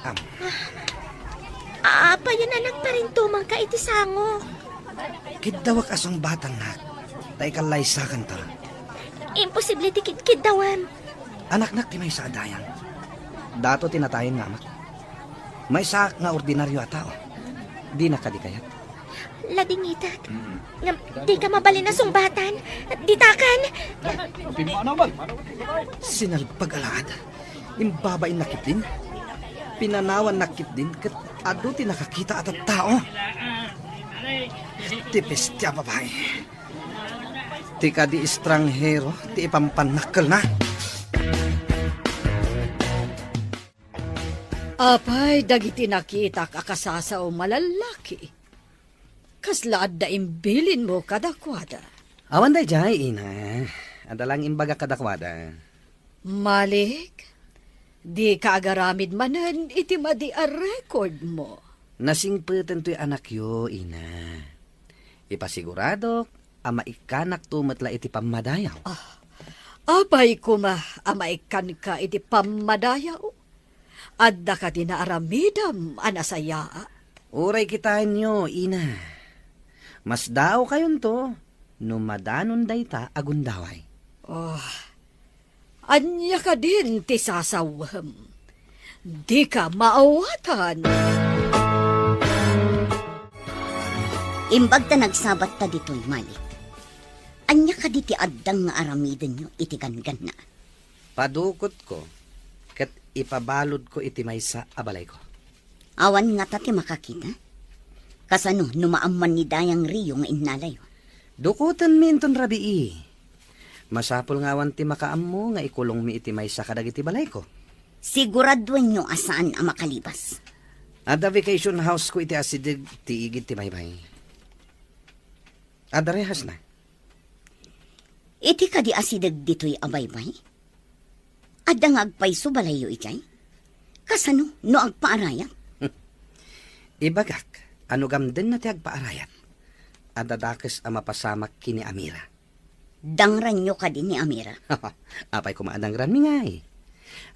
Am. Apayen a nagparintumangka iti sango? Kiddawak a sungbatannak, ta ikallaysakanta. Imposible ti kidkiddawam. Anaknak ti maysa a dayang. Dato ti natayen nga amak. Maysaak nga ordinario a tao. Dinak kadi kayat? Ladingitek. Ngem dika mabalin a sungbatan. Ditakan. Sinalbag a laad. Imbabain nakitdin. Pinanawan nakitdin ket adu ti nakakita a tattao. Ti bestia a babai. Ti kadi estranghero ti ipampannakkelna. Apay dagiti nakitak a kasasaom a lallaki? Kasla adda imbilinmo kadakuada? Awan daydiay, ina. Adda lang imbagak kadakuada. Malik, dika agaramid manen iti madi a rekordmo. Nasingpeten toy anakyo, ina. Ipasiguradok a maikkannakto met la iti pammadayaw. Ah, apay koma a maikkanka iti pammadayaw? Adda kadi naaramidem a nasayaat? Uray kitaenyo, ina. Masdaawkayonto no madanon dayta a gundaway. Oh, ania kadin ti sasawem? Dika maawatan. Imbag ta nagsabatta ditoy, Malik. Ania kadi ti addang nga aramidenyo iti gangganna? Padukotko ket ipabaludko iti maysa a balayko. Awan ngata ti makakita? Kasano no maamman ni Dayang Rio nga innalayo? Dukotenmi inton rabii. Masapul nga awan ti makaammo nga ikulongmi iti maysa kadagiti balayko. Siguraduenyo a saan a makalibas. Adda vacation house ko iti asideg ti igid ti baybay. Adda rehasna. Iti kadi asideg ditoy a baybay? Adda nga agpayso balayyo idiay? Kasano no agpaarayat? Ibagak a no gamdenna ti agpaarayat, adda dakes a mapasamak ken ni Amira. Dangranyo kadi ni Amira? Apay koma a dangranmi ngay?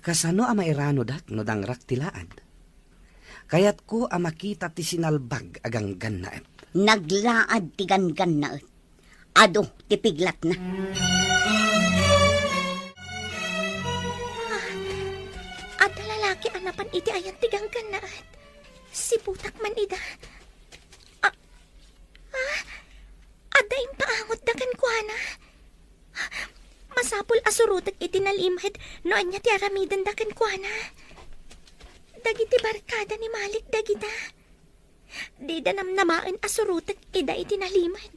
Kasano a mairanodak no dangrak ti laad? Kayatko a makita ti sinalbag a ganggannaet. Naglaad ti ganggannaet. Adu ti piglatna. Ah, adda lalaki a napan iti ayan ti ganggannaet. Siputak man ida. Ah, ah, adda impaangotda kenkuana. Masapul a surotek iti nalimed no ania ti aramidenda kenkuana. Dagiti barkada ni Malik dagita. Dida namnamaen a surotek ida iti nalimed.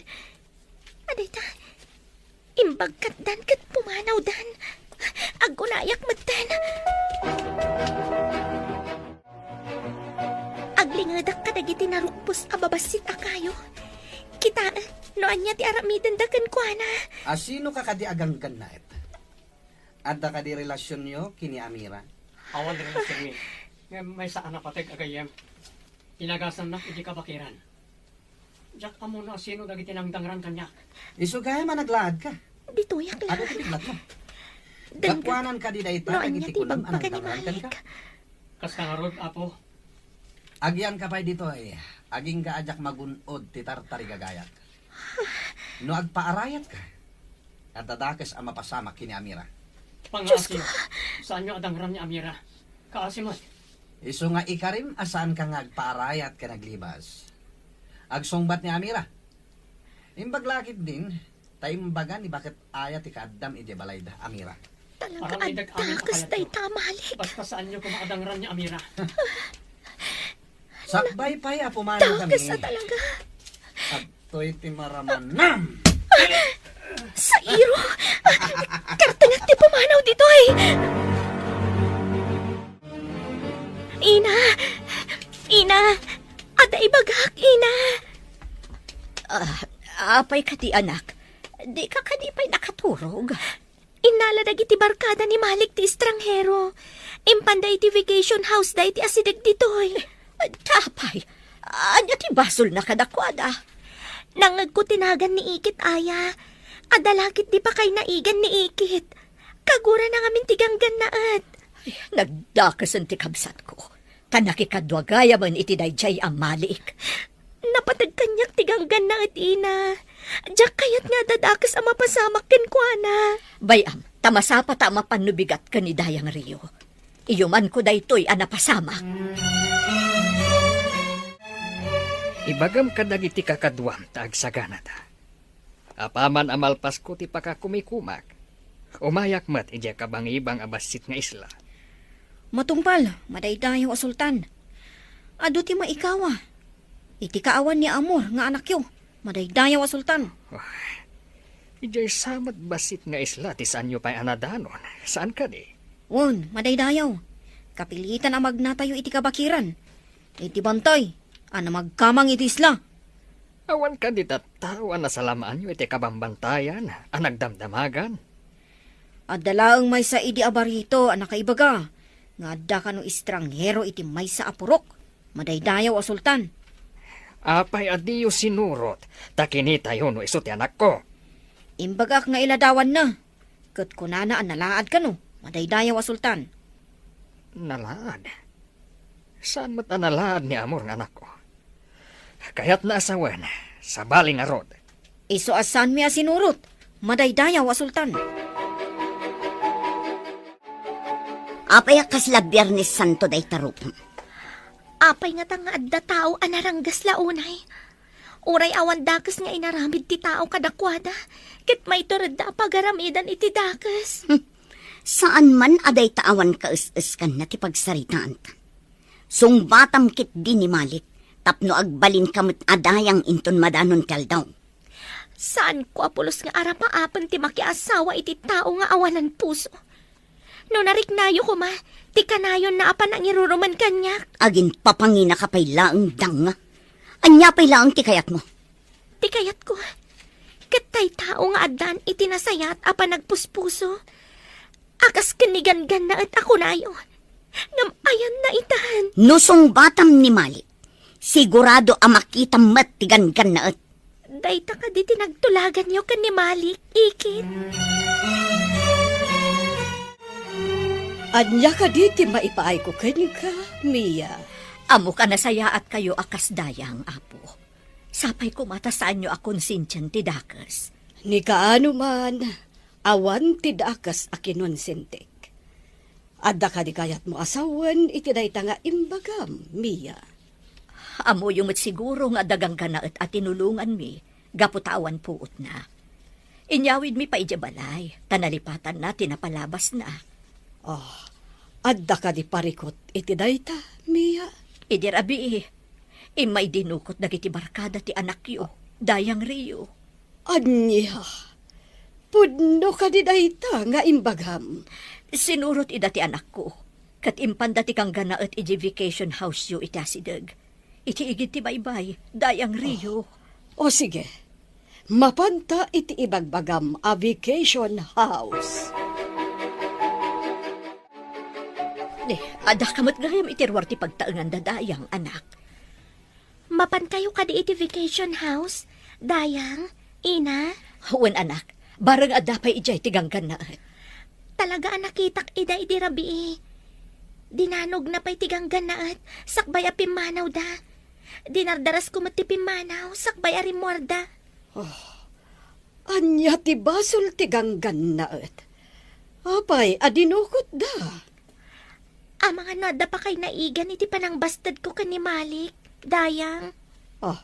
Adayta, imbagkatdan ket pumanawdan. Agunayak metten. Aglingedak kadagiti narukpos a babassit a kayo. Kitaek no ania ti aramidenda kenkuana. Asino ka kadi a ganggannaet? Adda kadi relasionyo ken ni Amira? Awan relasionmi. Ngem maysa a napateg a gayyem. Inagasannak iti kabakiran. Diak ammo no asino dagiti nangdangran kaniak. Isu gayam a naglaadka. Ditoyak la. Adu ti piglatmo. Gapuanan kadi dayta dagiti kunam a nangdangran kenka? Kasta ngarud, Apo. Agyanka pay ditoy, agingga a diak magun-od ti tartarigagayak. No agpaarayatka, adda dakes a mapasamak ken ni Amira. Pangaasi, saanyo a dangran ni Amira. Kaasi met. Isu nga ikarim a saanka nga agpaarayat ken aglibas. Agsungbat ni Amira. Imbag la ketdin, ta imbaga ni baket aya ti kaaddam idiay balayda, Amira. Talaga, aram idek amin a dakes kayatyo. Dayta, Malik. Basta saanyo koma a dangran ni Amira. Sakbay pay a pumanawkami. Dakes a talaga. Adtoy ti maramanam. Sairo! Kartenget ti pumanaw ditoy! Ina! Ina! Adda ibagak, ina! Ah, apay kadi, anak? Dika kadi pay nakaturog? Innala dagiti barkada ni Malik ti estranghero. Impanda iti vacation house da iti asideg ditoy. Apay, ania ti basolna kadakuada? Nangngegko ti nagan ni Ikit aya. Adda la ketdi pakay naigan ni Ikit. Kagurana ngamin ti ganggannaet. Ay, nagdakesen ti kabsatko. Ta nakikadua gayamen iti daydiay a Malik. Napateg kaniak ti ganggannaet, ina. Diak kayat nga adda dakes a mapasamak kenkuana. Bay-am, ta masapata a mapan no bigat ken ni Dayang Rio. Iyumanko daytoy a napasamak. Ibagam kadagiti kakaduam ta agsaganada. Apaman a malpasko ti pakakumikumak, umayak met idiay kabangibang a bassit nga isla. Matungpal, madaydayaw a sultan. Adu ti maikawa. Iti kaawan ni Amor nga anakyo, madaydayaw a sultan. Ah, idiay sa met bassit nga isla ti saanyo pay a nadanon, saan kadi? Wen, madaydayaw. Kapilitan a magnatayo iti kabakiran. Iti bantay a namagkamang iti isla. Awan kadi tattao a nasalamaanyo iti kabambantayan a nagdamdamagan? Adda laeng maysa idi a barito a nakaibaga nga adda kano estranghero iti maysa a purok, madaydayaw a sultan. Apay a diyo sinurot ta kinitayo no isu ti anakko? Imbagak nga iladawanna, ket kunana a nalaad kano, madaydayaw a sultan. Nalaad? Saan met a nalaad ni Amor nga anakko? Kayatna a sawen, sabali ngarud. Isu a saanmi a sinurot, madaydayaw a sultan. Apay a kasla Biernes Santo dayta rupa? Apay ngata nga adda tao a naranggas la unay? Uray awan dakes nga inaramid ti tao kadakuada, ket maituredda a pagaramidan iti dakes. Hmm. Saan man a dayta awan kaes-eskanna ti pagsaritaanta. Sungbatam ketdi ni Malik tapno agbalinka met a dayang inton madanon ti aldaw. Saanko a pulos nga arapaapen ti makiasawa iti tao nga awanan puso. No nariknayo koma, ti kanayonna a panangiruruman kaniak. Aginpapanginaka pay laeng, danga. Ania pay laeng ti kayatmo? Ti kayatko, ket tay tao nga addaan iti nasayaat a panagpuspuso, a kas ken ni Ganggannaet a kunayo, ngem ayanna itan. No sungbatam ni Malik, sigurado a makitam met ti Ganggannaet. Dayta kadi ti nagtulaganyo ken ni Malik, ikit? Ania kadi ti maipaayko kenka, Mia? Ammok a nasayaatkayo a kas dayang, Apo. Sapay koma ta saanyo a konsensian ti dakes. Ni kaano man, awan ti dakes a kinonsentik. Adda kadi kayatmo a sawen iti dayta nga imbagam, Mia? Ammoyo met siguro nga adda Ganggannaet a tinulonganmi gapu ta awan puotna. Inyawidmi pay idiay balay, ta nalipatanna ti napalabasna. Ah, adda kadi parikut iti dayta, Mia? Idi rabii, immay dinukot dagiti barkada ti anakyo, Dayang Rio. Ania? Pudno kadi dayta nga imbagam? Sinurot ida ti anakko, ket impanda ti Ganggannaet idiay vacation house-yo iti asideg. Iti igid ti baybay, Dayang Rio. O, sige. Mapanta iti ibagbagam a vacation house. Ni, adda ka met gayam iti ruar ti pagtaenganda, Dayang, anak. Mapankayo kadi iti vacation house, Dayang, Ina? Wen, anak. Bareng adda pay idiay ti Ganggannaet. Talaga a nakitak ida idi rabii. Dinanogna pay ti Ganggannaet, sakbay a pimmanawda. Dinardarasko met ti pimmanaw, sakbay a rimmuarda. Oh, ania ti basol ti Ganggannaet? Apay a dinukotda? Amangan no adda pakay naigan iti panangbastedko ken ni Malik, Dayang. Ah,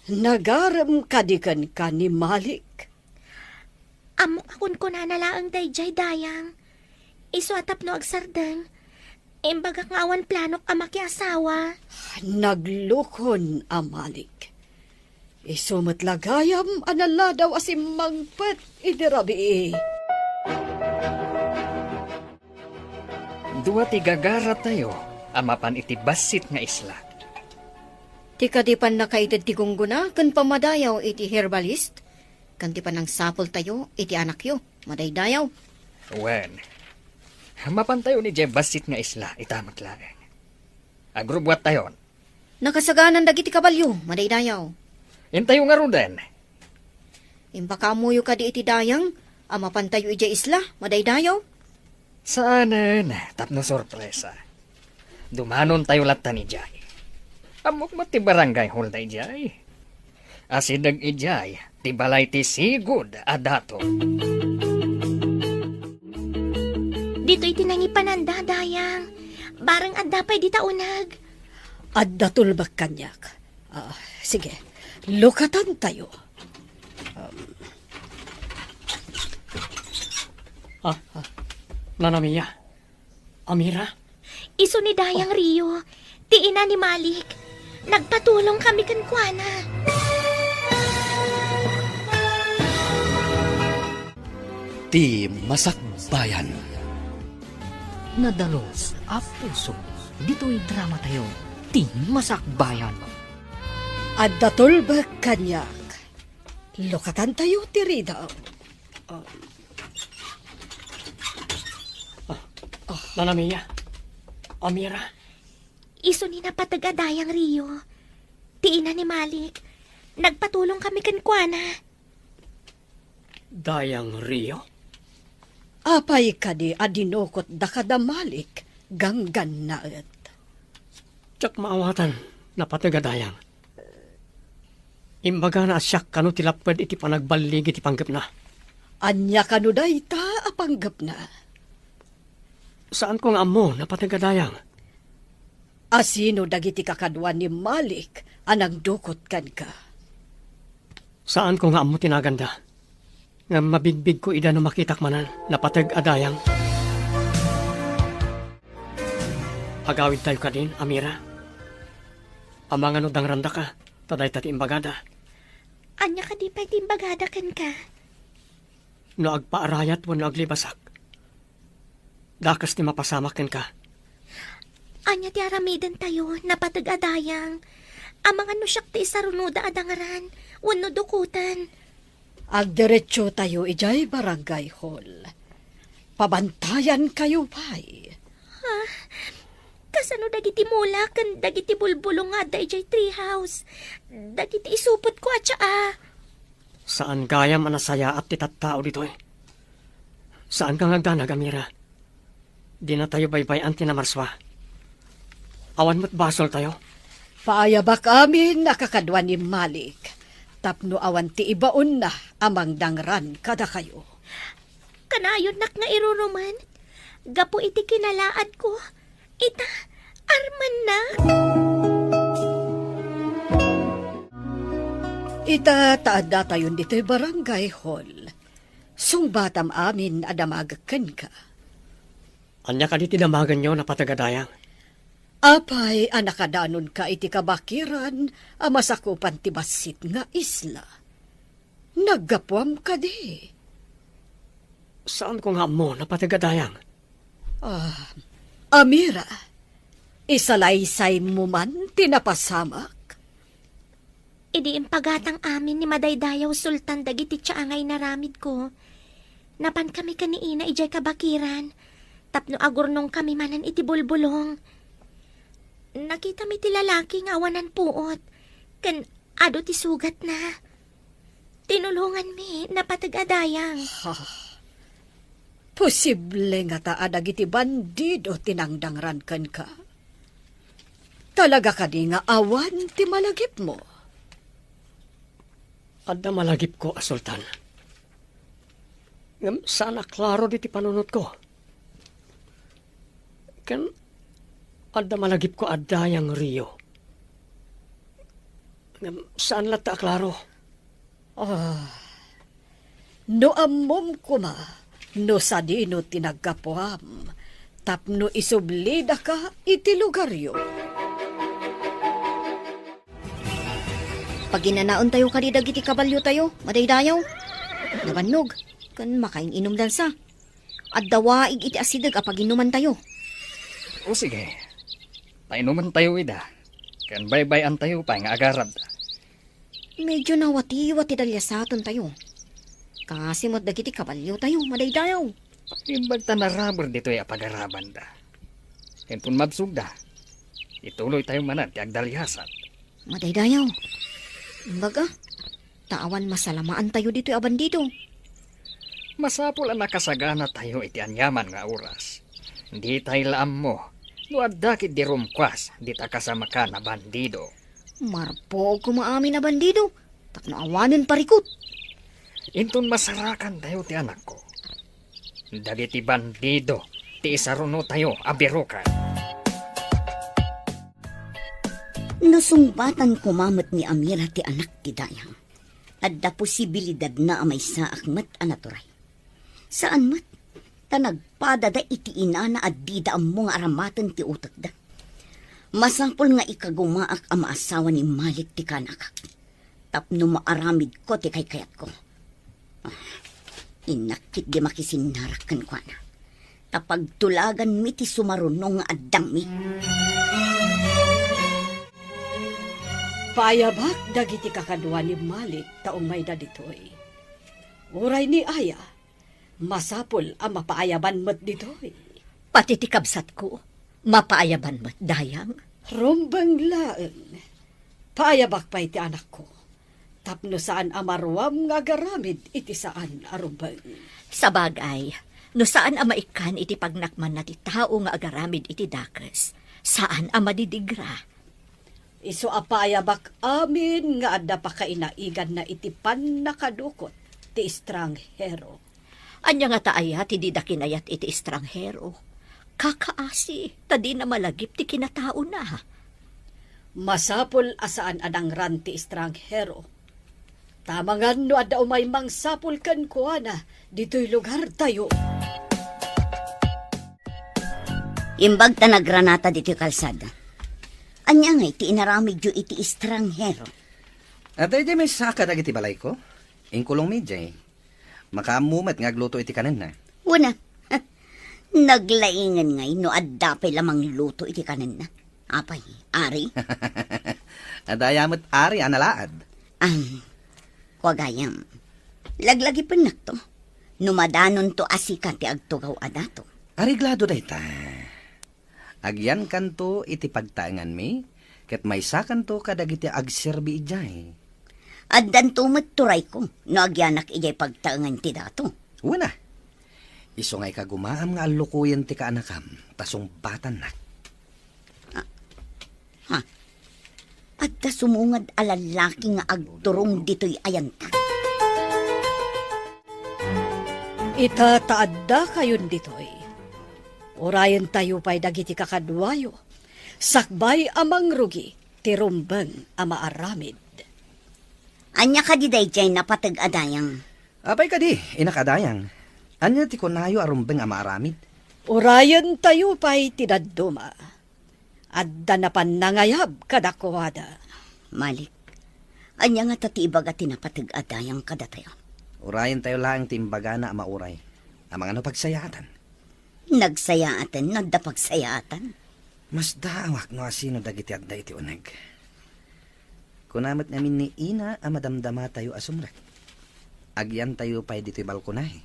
nagarem kadi kenka ni Malik? Ammok a kunkunana laeng daydiay, Dayang. Isu a tapno agsardeng, imbagak nga awan planok a makiasawa. Naglukon a Malik. Isu met la gayam a naladaw a simmangpet idi rabii. Dua ti gagaratayo a mapan iti bassit nga isla. Ti kadi pannakaited ti gunggona ken pammadayaw iti herbalist, ken ti panangsapultayo iti anakyo, madaydayaw. Wen, mapantayon idiay bassit nga isla, ita met laeng. Agrubbuattayon. Nakasaganan dagiti kabalio, madaydayaw. Intayo ngaruden. Impakaammoyo kadi iti Dayang a mapantayo idiay isla, madaydayaw? Saanen, tapno sorpresa. Dumanontayo lattan idiay. Ammok met ti barangay hall daydiay. Asideg idiay ti balay ti sigud a daton. Ditoy ti nangipananda, Dayang. Bareng adda pay dita uneg. Adda tulbek kaniak. Ah, sige, lukatantayo. Um. Ah, ah, Nanamiya, Amira. Isu ni Dayang Rio, ti ina ni Malik. Nagpatulong kami kenkuana. Ti Masakbayan. Nadalus a puso, ditoy dramatayo, Ti Masakbayan. Adda tulbek kaniak. Lukatantayo ti ridaw. Ah. Ah, Nanamiya. Amira. Isu ni napateg a Dayang Rio. Ti ina ni Malik. Nagpatulong kami kenkuana. Dayang Rio? Apay kadi a dinukotda kada Malik, ganggannaet? Diak maawatan, napateg a Dayang. Imbagana a siak kano ti lapped iti panagballigi ti panggepna. Ania kano dayta a panggepna? Saanko nga ammo, napateg a Dayang. Asino dagiti kakadua ni Malik a nangdukot kenka? Saanko nga ammo ti naganda. Ngem mabigbigko ida no makitak manen, napateg a Dayang. Agawidtayo kadin, Amira. Amangan no dangrandaka, ta dayta ti imbagada. Ania kadi pay ti imbagada kenka? No agpaarayat wenno aglibasak, dakes ti mapasamak kenka. Ania ti aramidentayo, napateg a Dayang? Amangan no siak ti isarunoda a dangran wenno dukotan. Agdiretsotayo idiay barangay hall. Pabantayankayo pay. Ah, kasano dagiti mula ken dagiti bulbulong nga adda idiay treehouse? Dagiti isupotko a tsaa. Saan gayam a nasayaat ti tattao ditoy. Saanka nga agdanag, Amira. Dinatayo baybay-an ti namarsua. Awan met basoltayo. Paayabak amin a kakadua ni Malik tapno awan ti ibaonna a mangdangran kadakayo. Kanayonnak nga irurumen gapu iti kinalaadko. Ita, armannak. Ita, ta addatayon ditoy barangay hall. Sungbatam amin a damagek kenka. Ania kadi ti damagenyo, napateg a Dayang? Apay a nakadanonka iti kabakiran a masakupan ti bassit nga isla? Naggapuam kadi? Saanko nga ammo, napateg a Dayang. Ah, Amira, isalaysaymo man ti napasamak? Idi impagatang amin ni Madaydayaw Sultan dagiti tsaa nga inaramidko, napankami ken ni Ina idiay kabakiran tapno agurnongkami manen iti bulbulong. Nakitami ti lalaki nga awanan puot ken adu ti sugatna. Tinulonganmi, napateg a Dayang. Ha? Posible ngata a dagiti bandido ti nangdangran kenka? Talaga kadi nga awan ti malagipmo? Adda malagipko a Sultan. Ngem saan a klaro diti panunotko. Ken adda malagipko a Dayang Rio. Ngem saan latta a klaro. Ah, no ammom koma no sadino ti naggapuam tapno isublidaka iti lugaryo. Paginanaentayo kadi dagiti kabaliotayo, madaydayaw. Nabannog, ken makain-inumdansa. Adda waig iti asideg a paginumantayo. O sige, painumantayo ida, ken baybay-antayo pay nga agarabda. Medyo nawatiwat ti daliasatentayo. Kasi met dagiti kabaliotayo, madaydayaw. Imbag ta naraber ditoy a pagarabanda. Inton mabsogda, ituloytayo manen ti agdaliasat. Madaydayaw. Imbag a, ta awan masalamaantayo ditoy a bandido. Masapul a nakasaganatayo iti aniaman nga oras. Ditay la ammo no adda ketdi rumkuas dita kasamakan a bandido. Marpuog koma amin a bandido, tapno awanen parikut. Inton masarakantayo ti anakko, dagiti bandido ti isarunotayo a biroken. No sungbatan koma met ni Amira ti anak ti dayang, adda posibilidadna a maysaak met a naturay. Saan met, ta nagpadada iti inana a dida ammo nga aramaten ti utekda. Masapul nga ikagumaak a maasawa ni Malik ti kanakak, tapno maaramidko ti kaykayatko. Ah, innak ketdi makisinnarak kenkuana, ta pagtulaganmi ti sumaruno nga addangmi. Paayabak dagiti kakadua ni Malik ta umayda ditoy. Uray ni Aya, masapul a mapaayaban met ditoy. Pati ti kabsatko, mapaayaban met, dayang? Rumbeng laeng. Paayabak pay ti anakko, tapno saan a maruam nga agaramid iti saan a rumbeng. Sabagay, no saan a maikkan iti pagnakmanna ti tao nga agaramid iti dakes, saan a madidigra. Isu a paayabak amin nga adda pakainaiganna iti pannakadukot ti estranghero. Ania ngata aya ti dida kinayat iti estranghero? Kakaasi, ta dina malagip ti kinataona. Masapul a saan a nangran ti estranghero. Ta amangan no adda umay mangsapul kenkuana ditoy lugartayo. Imbag ta nagranata ditoy kalsada. Ania ngay ti inaramidyo iti estranghero? Adda idiay maysa kadagiti balayko. Inkulongmi idiay. Makaammo met nga agluto iti kanenna. Wen a, naglaingen ngay no adda pay la mangluto iti kanenna. Apay, Ari? Adda aya met Ari a nalaad. Am, kua gayam, laglagipennakto no madanonto a sika ti agtugaw a dato. Areglado dayta. Agyankanto iti pagtaenganmi, ket maysakanto kadagiti agserbi idiay. Addanto met turayko no agyanak idiay pagtaengan ti dato. Wen a, isu nga ikagumaam nga allukoyen ti kaanakam, ta sungbatannak. Ah, ha? Adda sumungad a lallaki nga agturong ditoy ayanta. Ita ta addakayon ditoy, urayentayo pay dagiti kakaduayo, sakbay a mangrugi ti rumbeng a maaramid. Ania kadi daydiay napateg a dayang? Apay kadi, inak a dayang? Ania ti kunayo a rumbeng a maaramid? Urayentayo pay ti dadduma. Adda napan nangayab kadakuada. Malik, ania ngata ti ibaga ti napateg a dayang kadatayo? Urayentayo laeng ti imbagana a mauray. Amangan no pagsayaatan. Nagsayaatan no adda pagsayaatan. Masdaawak no asino dagiti adda iti uneg. Kuna met ngamin ni Ina a madamdamatayo a sumrek. Agyantayo pay ditoy balkonahe.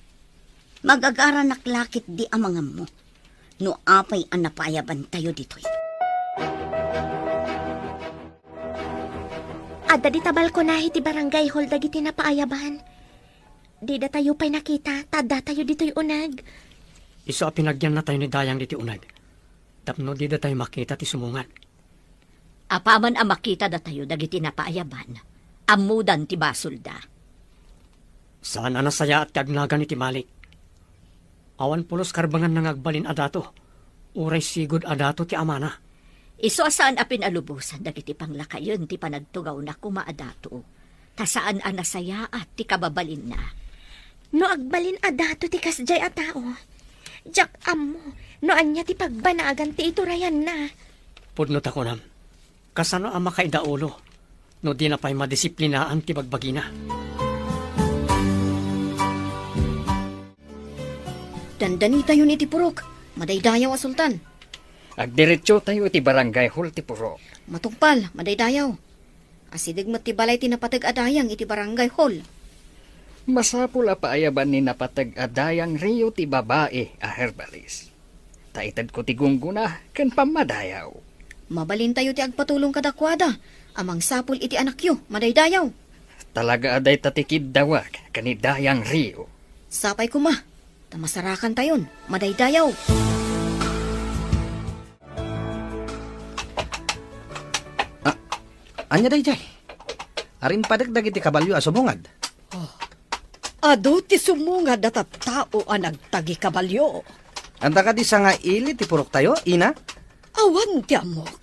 Magagaranak la ketdi amanganmo no apay a napaayabantayo ditoy. Adda dita balkonahe ti barangay hall dagiti napaayaban. Didatayo pay nakita, ta addatayo ditoy uneg. Isu a pinagyannatayo ni Dayang ditoy uneg, tapno didatayo makita ti sumungad. Apaman a makita datayo dagiti napaayaban, ammodan ti basolda. Saan a nasayaat ti agnagan iti Malik. Awan pulos karbenganna nga agbalin a dato, uray sigud a dato ti amana. Isu a saan a pinalubosan dagiti panglakayen ti panagtugawna koma a dato, ta saan a nasayaat ti kababalinna. No agbalin a dato ti kasdiay a tao, diak ammo no ania ti pagbanagan ti iturayanna. Pudno ta kunam, kasano a makaidaulo no dina pay madisiplinaan ti bagbagina? Dandanitayon iti purok. Madaydayaw a sultan. Agdiretsotayo iti barangay hall ti purok. Matungpal, madaydayaw. Asideg met ti balay ti napateg a dayang iti barangay hall. Masapul a paayaban ni napateg a dayang Rio ti babai a herbalis. Ta itedko ti gunggona ken pammadayaw. Mabalintayo ti agpatulong kadakuada a mangsapul iti anakyo, madaydayaw. Talaga a dayta ti kiddawak ken ni Dayang Rio. Sapay koma, ta masarakantayon, madaydayaw. Ah, ania daydiay? Arimpadek dagiti kabalio a sumungad. Oh. Adu ti sumungad a tattao a nagtagi kabalio. Anta kadi sangaili ti puroktayo, ina? Awan ti ammok.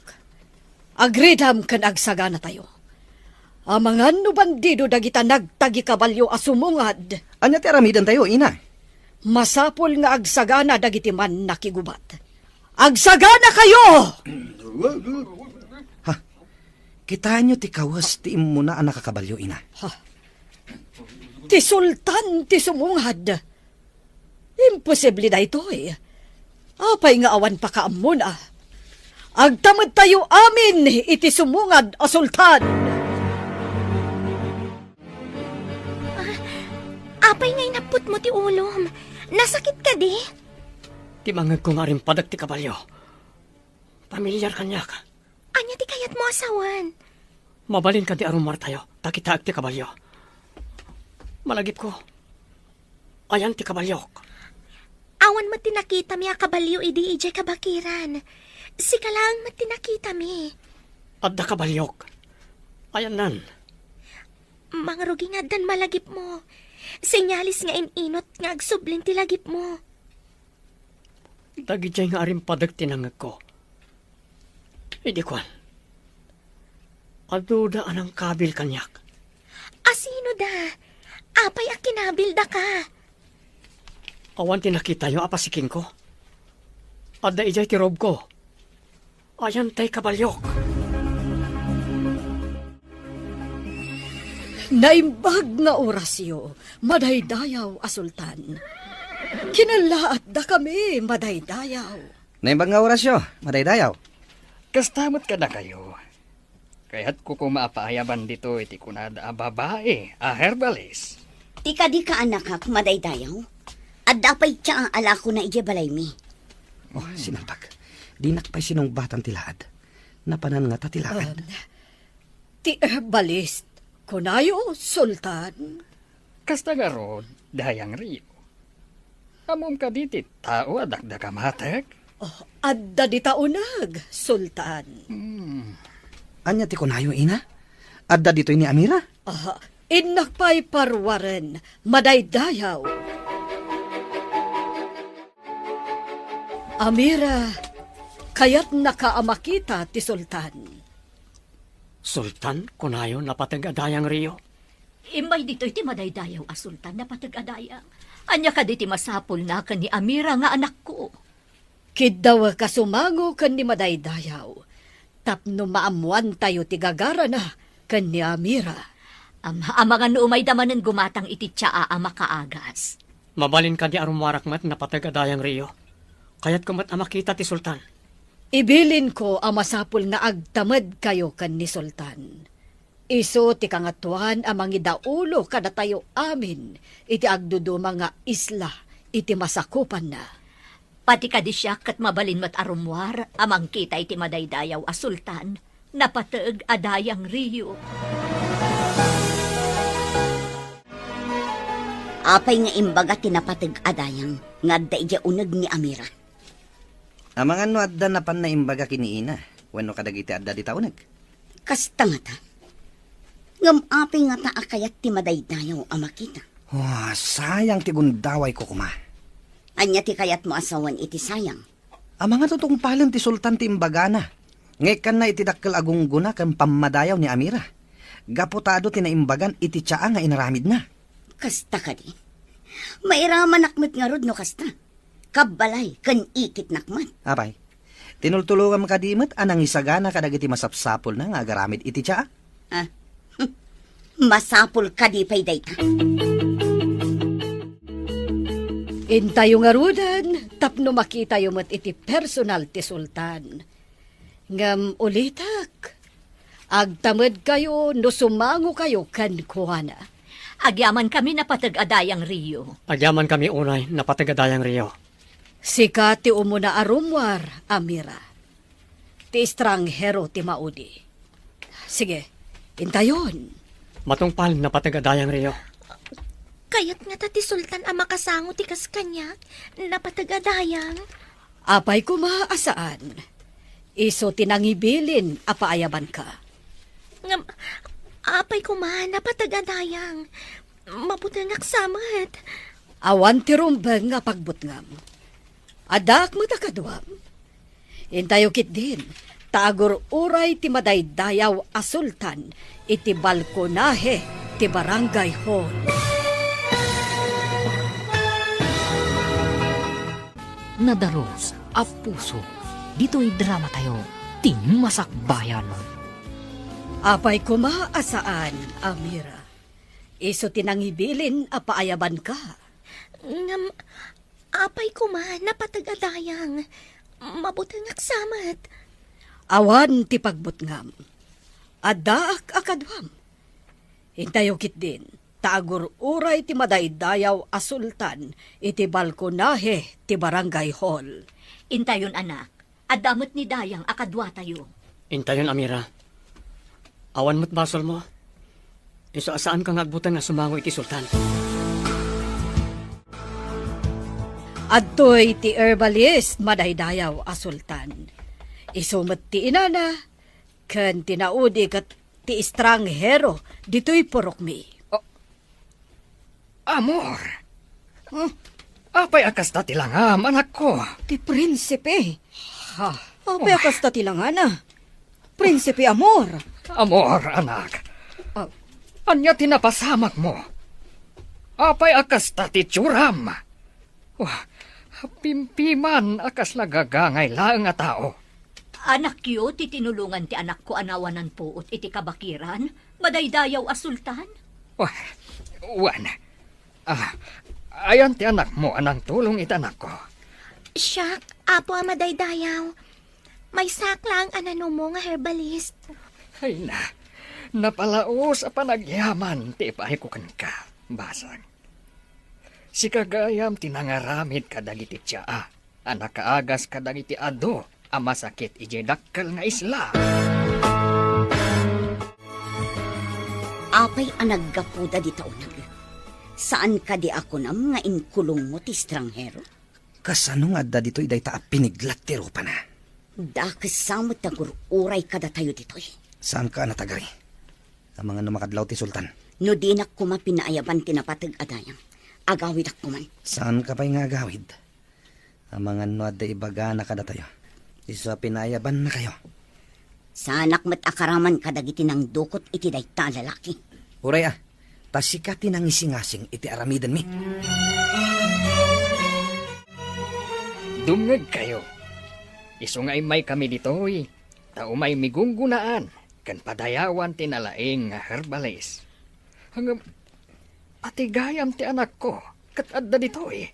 Agridam ken agsaganatayo. Amangan no bandido dagita nagtagikabalio a sumungad. Ania ti aramidentayo, ina? Masapul nga agsagana dagiti mannakigubat. Agsaganakayo! Ha? Kitaenyo ti kawes ti immuna a nakakabalio, ina. Ha? Ti sultan ti sumungad. Imposible daytoy. Apay nga awan pakaammona? Agtamedtayo amin iti sumungad a sultan. Ah, apay nga inapputmo ti ulom? Nasakit kadi? Ti mangngegko nga arimpadek ti kabalio. Pamilyar kaniak. Ania ti kayatmo a sawen? Mabalin kadi a rummuartayo, ta kitaek ti kabalio. Malagipko. Ayan ti kabaliok. Awan met ti nakitami a kabalio idi idiay kabakiran. Sika laeng met ti nakitami. Adda kabaliok. Ayannan. Mangrugi nga addan malagipmo. Senyales nga in-inut nga agsublin ti lagipmo. Dagidiay nga arimpadek ti nangngegko. Idi kuan, aduda a nangkabil kaniak. Asino da? Apay a kinabil daka? Awan ti nakitayo a pasikenko. Adda idiay ti robko. Ayan tay kabaliok. Naimbag nga orasyo, madaydayaw a sultan. Kinallaat dakami, madaydayaw. Naimbag nga orasyo, madaydayaw. Kasta met kadakayo. Kayatko koma a paayaban ditoy ti kunada a babai a herbalist. Ti kadi kaanakak, madaydayaw? Adda pay ti alakona idiay balaymi. Oh, sinalbag. Dinak pay sinungbatan ti laad. Napanan ngata ti laad. Um, ti herbalist, kunayo, Sultan? Kasta ngarud, Dayang Rio. Ammom kadi ti tao a dakdakamatek? Oh, adda dita uneg, Sultan. Hmm. Ania ti kunayo, ina? Adda ditoy ni Amira? Ah, innak pay paruaren, madaydayaw. Amira, kayatnaka a makita ti Sultan. Sultan, kunayo, napateg a Dayang Rio? Immay ditoy ti madaydayaw a Sultan, napateg a Dayang. Ania kadi ti masapulna ken ni Amira nga anakko? Kiddawek a sumango ken ni madaydayaw tapno maammoantayo ti gagarana ken ni Amira. Am-, amangan no umayda manen gumatang iti tsaa a makaagas. Mabalin kadi a rummuarak met, napateg a Dayang Rio? Kayatko met a makita ti Sultan. Ibilinko a masapul nga agtamedkayo ken ni Sultan. Isu ti Kangatoan a mangidaulo kadatayo amin iti agduduma nga isla iti masakupanna. Pati kadi siak ket mabalin met a rummuar a mangkita iti madaydayaw a Sultan, napateg a Dayang Rio. Apay nga imbaga ti napateg a dayang nga adda idiay uneg ni Amira? Amangan no adda napanna imbaga ken ni ina wenno kadagiti adda dita uneg. Kasta ngata. Ngem apay ngata a kayat ti madaydayaw a makita? Oh, sayang ti gundawayko koma. Ania ti kayatmo a sawen iti sayang? Amangan no tungpalen ti Sultan ti imbagana nga ikkanna iti dakkel a gunggona ken pammadayaw ni Amira, gapu ta adu ti naimbagan iti tsaa nga inaramidna. Kasta kadi? Mairamanak met ngarud no kasta. Kabbalay ken ikitnak met. Apay, tinultulongam kadi met a nangisagana kadagiti masapsapulna nga agaramid iti tsaa? Ah, masapul kadi pay dayta. Intayo ngaruden tapno makitayo met iti personal ti Sultan. Ngem ulitek, agtamedkayo no sumangokayo kenkuana. Agyamankami, napateg a Dayang Rio. Agyamankami unay, napateg a Dayang Rio. Sika ti umuna a rummuar, Amira. Ti estranghero ti maudi. Sige, intayon. Matungpal, napateg a Dayang Rio. Kayat ngata ti Sultan a makasango ti kas kaniak, napateg a Dayang. Apay koma a saan? Isu ti nangibilin a paayabanka. Ngem, apay koma, napateg a Dayang. Mabutengak sa met. Awan ti rumbeng nga pagbutngam. Addaak met a kaduam. Intayo ketdin, ta agur-uray ti madaydayaw a sultan iti balkonahe ti barangay hall. Nadalos a puso, ditoy dramatayo, ti Masakbayan. Apay koma a saan, Amira. Isu ti nangibilin a paayabanka. Ngem, apay koma, napateg a dayang. Mabutengak sa met. Awan ti pagbutngam. Addaak a kaduam. Intayo ketdin, ta agur-uray ti madaydayaw a sultan iti balkonahe ti barangay hall. Intayon, anak. Adda met ni Dayang a kaduatayo. Intayon, Amira. Awan met basolmo. Isu a saanka nga agbuteng a sumango iti sultan. Adtoy ti herbalist madaydayaw a sultan. Isu met ti inana, ken ti naudi ket ti estranghero ditoy purokmi. Oh, Amor! Hmm? Apay a kasta ti langam, anakko? Ti prinsipe. Ha? Apay a kasta ti langana? Prinsipe Amor. Amor, anak. Ah. Ania ti napasamakmo? Apay a kasta ti itsuram? Wah, pimpiman a kasla gagangay laeng a tao. Anakyo ti tinulongan ti anakko a nawanan puot iti kabakiran, madaydayaw a sultan? Wah, wen. Ah, ayan ti anakmo a nangtulong iti anakko. Siak, Apo a madaydayaw. Maysaak laeng a nanumo nga herbalist. Ay na, napalaos a panagyaman ti ipaayko kenka, basang. Sika gayam ti nangaramid kadagiti tsaa a nakaagas kadagiti adu a masakit idiay dakkel nga isla. Apay a naggapuda dita uneg? Saan kadi a kunam nga inkulongmo ti estranghero? Kasano nga adda ditoy dayta a piniglat ti rupana? Dakes sa met ta gur-uray kadatayo ditoy. Saanka a natagari? Amangan no makadlaw ti sultan. No dinak koma pinaayaban ti napateg a dayang, agawidak koman. Saanka pay nga agawid? Amangan no adda ibagana kadatayo. Isu a pinaayabannakayo. Saanak met a karaman kadagiti nangdukot iti dayta a lalaki. Uray a, ta sika ti nangisingasing iti aramidenmi. Dumngegkayo. Isu nga immaykami ditoy, ta umaymi gunggonaan ken padayawan ti nalaing nga herbalist. Ngem, ati gayam ti anakko ket adda ditoy.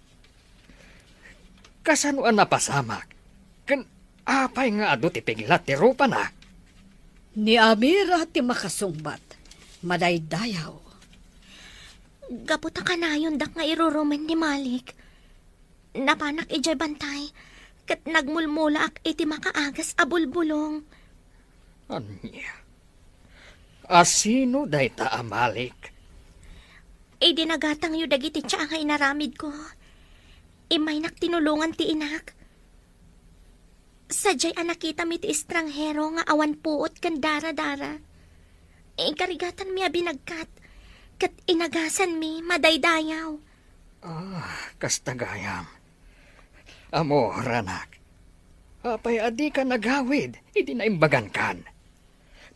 Kasano a napasamak? Ken apay nga adu ti piglat ti rupana? Ni Amira ti makasungbat, madaydayaw. Gapu ta kanayondak nga irurumen ni Malik, napanak idiay bantay, ket nagmulmulaak iti makaagas a bulbulong. Ania? A sino dayta a Malik? Idi nagatangyo dagiti tsaa nga inaramidko, immaynak tinulongan ti inak. Sadiay a nakitami ti estranghero nga awan puot ken daradara, inkarigatanmi a binagkat, ket inagasanmi madaydayaw. Ah, kasta gayam. Amor, anak, apay a dika nagawid idi naimbagankan?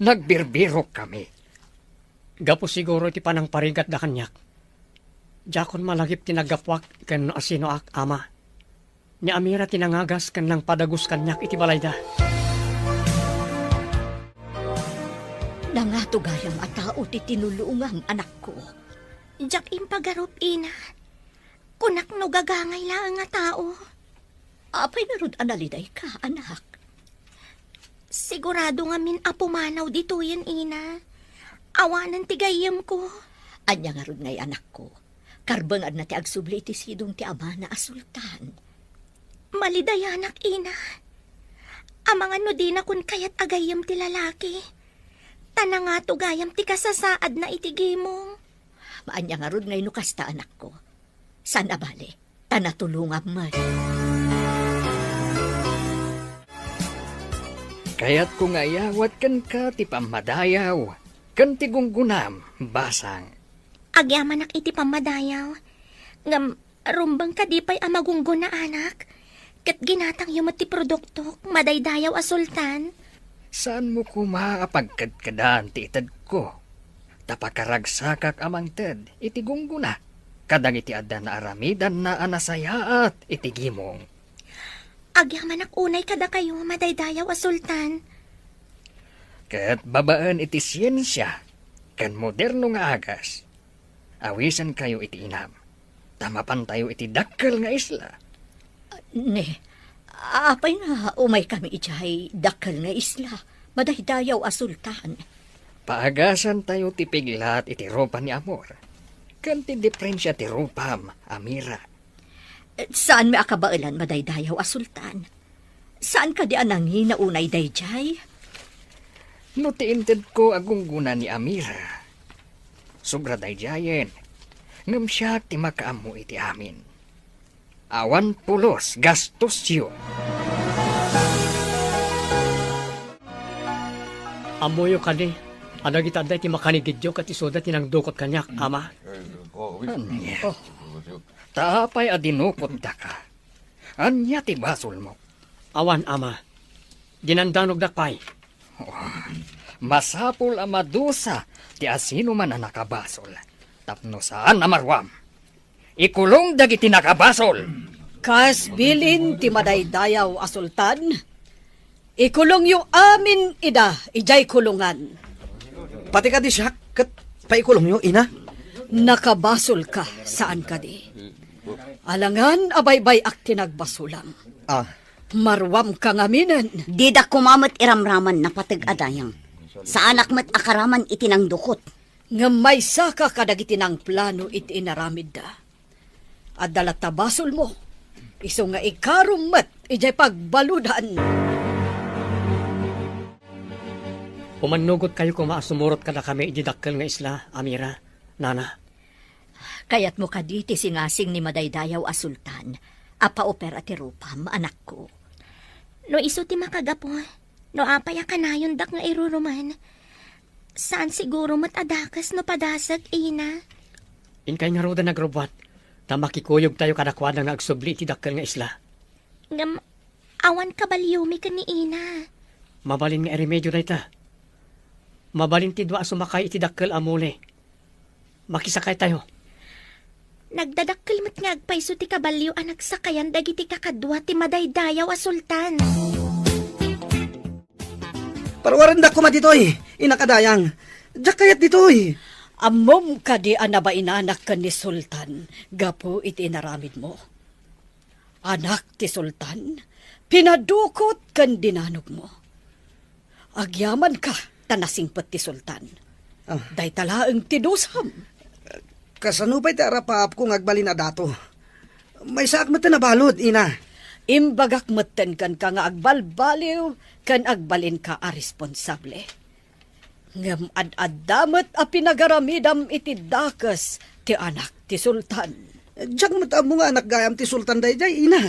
Nagbirbirokkami. Gapu siguro iti panangparigatda kaniak. Diakon malagip ti naggapuak ken no asinoak, ama. Ni Amira ti nangagas ken nangpadagus kaniak iti balayda. Nangato gayam a tao ti tinulongam, anakko. Diak impagarup, ina. Kunak no gagangay laeng a tao. Apay ngarud a nalidayka, anak? Sigurado ngamin a pumanaw ditoyen, ina. Awanen ti gayyemko. Ania ngarud ngay, anakko? Karbenganna ti agsubli iti sidong ti amana a sultan. Malidayanak, ina. Amangan no dinakon kayat a gayyem ti lalaki. Ta nangato gayam ti kasasaadna iti gimong. Ania ngarud ngay no kasta, anakko? Saan a bale, ta natulongam met. Kayatko nga iyawat kenka ti pammadayaw ken ti gunggonam, basang. Agyamanak iti pammadayaw. Ngem, rumbeng kadi pay a magunggona, anak? Ket ginatangyo met ti produktok, madaydayaw a sultan. Saanmo koma a pagkedkedan ti itedko, ta pakaragsakak a mangted iti gunggona kadagiti adda naaramidanna a nasayaat iti gimong. Agyamanak unay kadakayo, madaydayaw a sultan. Ket babaen iti siensia ken moderno nga agas, awisenkayo iti inam, ta mapantayo iti dakkel nga isla. Ni, apay nga umaykami idiay dakkel nga isla, madaydayaw a sultan? Paagasantayo ti piglat iti rupa ni Amor, ken ti diprensia ti rupam, Amira. Saanmi a kabaelan, madaydayaw a sultan. Saan kadi a nangina unay daydiay? No ti intedko a gunggona ni Amira, sobra daydiayen, ngem siak ti makaammo iti amin. Awan pulos gastosyo. Ammoyo kadi a dagita adda iti makanigidyo ket isuda ti nangdukot kaniak, ama? Ania? Ta apay a dinukotdaka? Ania ti basolmo? Awan, ama. Dinandanogdak pay. Oh, masapul a madusa ti asinoman a nakabasol tapno saan a maruam. Ikulong dagiti nakabasol. Kas bilin ti madaydayaw a sultan, ikulongyo amin ida idiay kulongan. Pati kadi siak, ket paikulongyo, ina? Nakabasolka, saan kadi? Alangan a baybay-ak ti nagbasolam. Ah. Maruamka ngaminen. Dida koma met iramraman napateg a dayang. Saanak met a karaman iti nangdukot. Ngem maysaka kadagiti nangplano iti inaramidda. Adda latta basolmo, isu nga ikarom met idiay pagbaludan. Umannugotkayo koma a sumurot kadakami iti dakkel nga isla, Amira, nana. Kayatmo kadi ti singasing ni madaydayaw a sultan a paopera ti rupam, anakko? No isu ti makagapu, no apay a kanayondak nga iruruman? Saan siguro met a dakes no padasek, ina. Inkay ngaruden agrubbuat, ta makikuyogtayo kadakuada nga agsubli iti dakkel nga isla. Ngem awan kabaliomi ken ni ina. Mabalin nga iremedio dayta. Mabalin ti dua a sumakay iti dakkel a muli. Makisakaytayo. Nagdadakkel met nga agpayso ti kabalio a nagsakayan dagiti kakadua ti madaydayaw a sultan. Paruarendak koma ditoy, inak a dayang. Diak kayat ditoy. Ammom kadi a nabainanak ken ni Sultan gapu iti inaramidmo? Anak ti Sultan, pinadukot ken dinanogmo. Agyamanka ta nasingpet ti Sultan. Ah. Dayta laeng ti dusam. Kasano pay ti arapaapko nga agbalin a dato? Maysaak met a nabalud, ina. Imbagak metten kenka nga agbalbaliw ken agbalinka a responsable. Ngem ad-adda met a pinagaramidam iti dakes ti anak ti sultan. Diak met ammo nga anak gayam ti sultan daydiay, ina.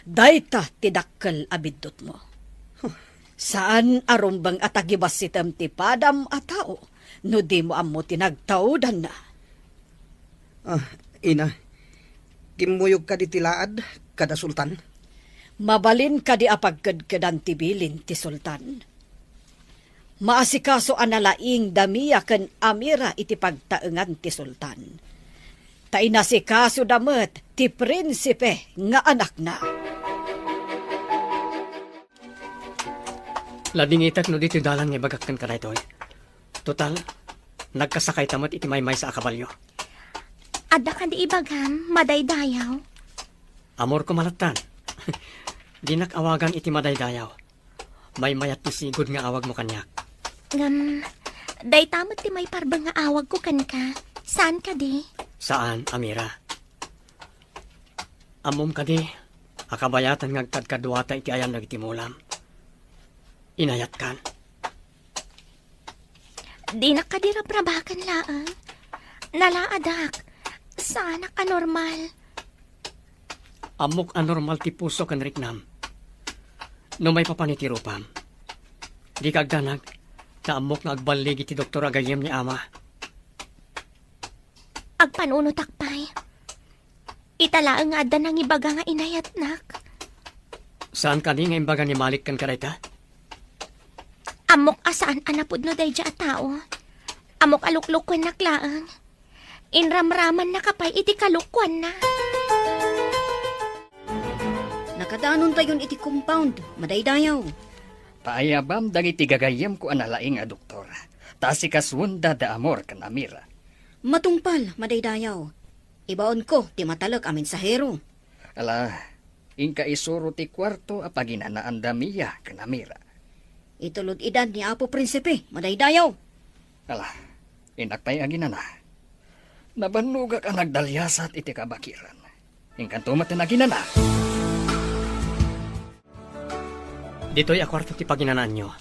Dayta ti dakkel a biddutmo. Huh. Saan a rumbeng a tagibassitem ti padam a tao no dimo ammo ti nagtaudanna. Ah, ina, kimmuyog kadi ti laad kada sultan? Mabalin kadi a pagkedkedan ti bilin ti sultan? Maasikaso a nalaing da Mia ken Amira iti pagtaengan ti sultan. Ta inasikasoda met ti prinsipe nga anakna. Ladingitek no ditoy dalan nga ibagak kenka daytoy. Total, nagkasakayta met iti maymaysa a kabalio. Adda kadi ibagam, madaydayaw? Amorko malattan. Dinak awagan iti madaydayaw. Maymayat ti sigud nga awagmo kaniak. Ngem, dayta met ti maiparbeng nga awagko kenka. Saan kadi? Saan, Amira. Ammom kadi a kabayatan nga agkadkaduata iti ayan dagiti mulam. Inayatkan. Dinak kadi rabrabaken laeng. Nalaadak. Saanak a normal. Ammok a normal ti puso ken riknam. No maipapan iti rupam, dika agdanag, ta ammok nga agballigi ti doktor a gayyem ni ama. Agpanunotak pay. Ita laeng nga adda nangibaga nga inayatnak. Saan kadi nga imbaga ni Malik kenka dayta? Ammok a saan a napudno daydiay a tao. Ammok a luklukuennak laeng. Inramramannaka pay iti kalukuanna. Nakadanontayon iti compound, madaydayaw. Paayabam dagiti gagayyemko a nalaing a doktor. Ta asikasuenda da Amor ken Amira. Matungpal, madaydayaw. Ibaonko ti matalek a mensahero. Ala, inka isuro ti kuarto a paginanaanda Mia ken Amira. Itulod idan ni Apo Prinsipe, madaydayaw. Ala, innak pay aginana. Nabannogak a nagdaliasat iti kabakiran. Inkanto met aginana. Ditoy a kuarto ti paginanaanyo.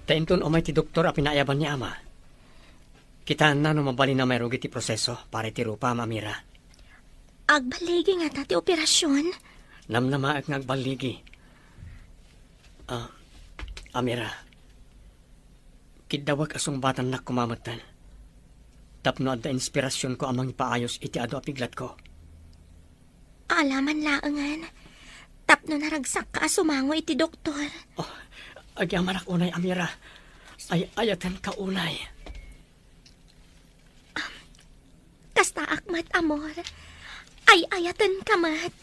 Ta inton umay ti doktor a pinaayaban ni Ama. Kitaenna no mabalin a mairugi ti proseso para iti rupam, Amira. Agballigi ngata ti operasion? Namnamaek nga agballigi. Ah, Amira, kiddawek a sungbatannak koma metten. Tapno adda inspirasionko a mangipaayos iti adu a piglatko. Alaman laengen, tapno naragsakka a sumango iti doktor. Oh, agyamanak unay, Amira. Ay-ayatenka unay. Kastaak met, Amor. Ay-ayatenka met.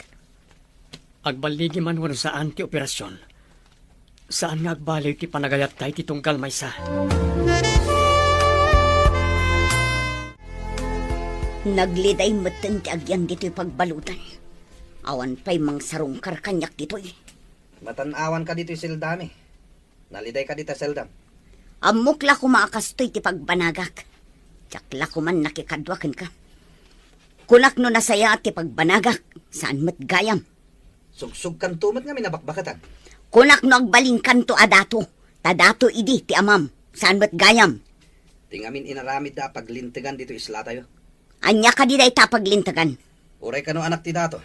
Agballigi man wenno saan ti operasion, saan nga agbaliw ti panagayatta iti tunggal maysa. Nagliday metten ti agyan ditoy pagbaludan. Awan pay mangsarungkar kaniak ditoy. Matan-awanka ditoy seldami. Nalidayka dita seldam. Ammok la koma a kastoy ti pagbanagak. Diak la koman nakikadua kenka. Kunak no nasayaat ti pagbanagak, saan met gayam. Sugsugkanto met ngamin a bakbakatan. Kunak no agbalinkanto a dato, ta dato idi ti amam, saan met gayam. Ti ngamin inaramidda a paglintegan ditoy islatayo. Ania kadi dayta a paglintegan? Uray kano anak ti dato,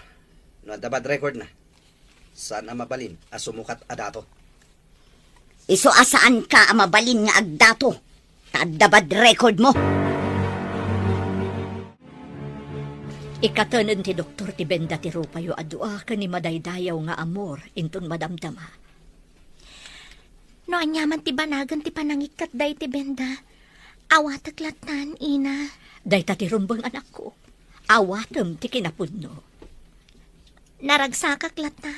no adda bad recordna, saan a mabalin a sumukat a dato. Isu a saanka a mabalin nga agdato, ta adda bad recordmo. Ikatenen ti doktor ti benda ti rupayo a dua ken ni madaydayaw nga Amor inton madamdama. No ania man ti banagen ti panangikkat dayta ti benda, awatek lattan, ina. Dayta ti rumbeng, anakko. Awatem ti kinapudno. Naragsakak latta,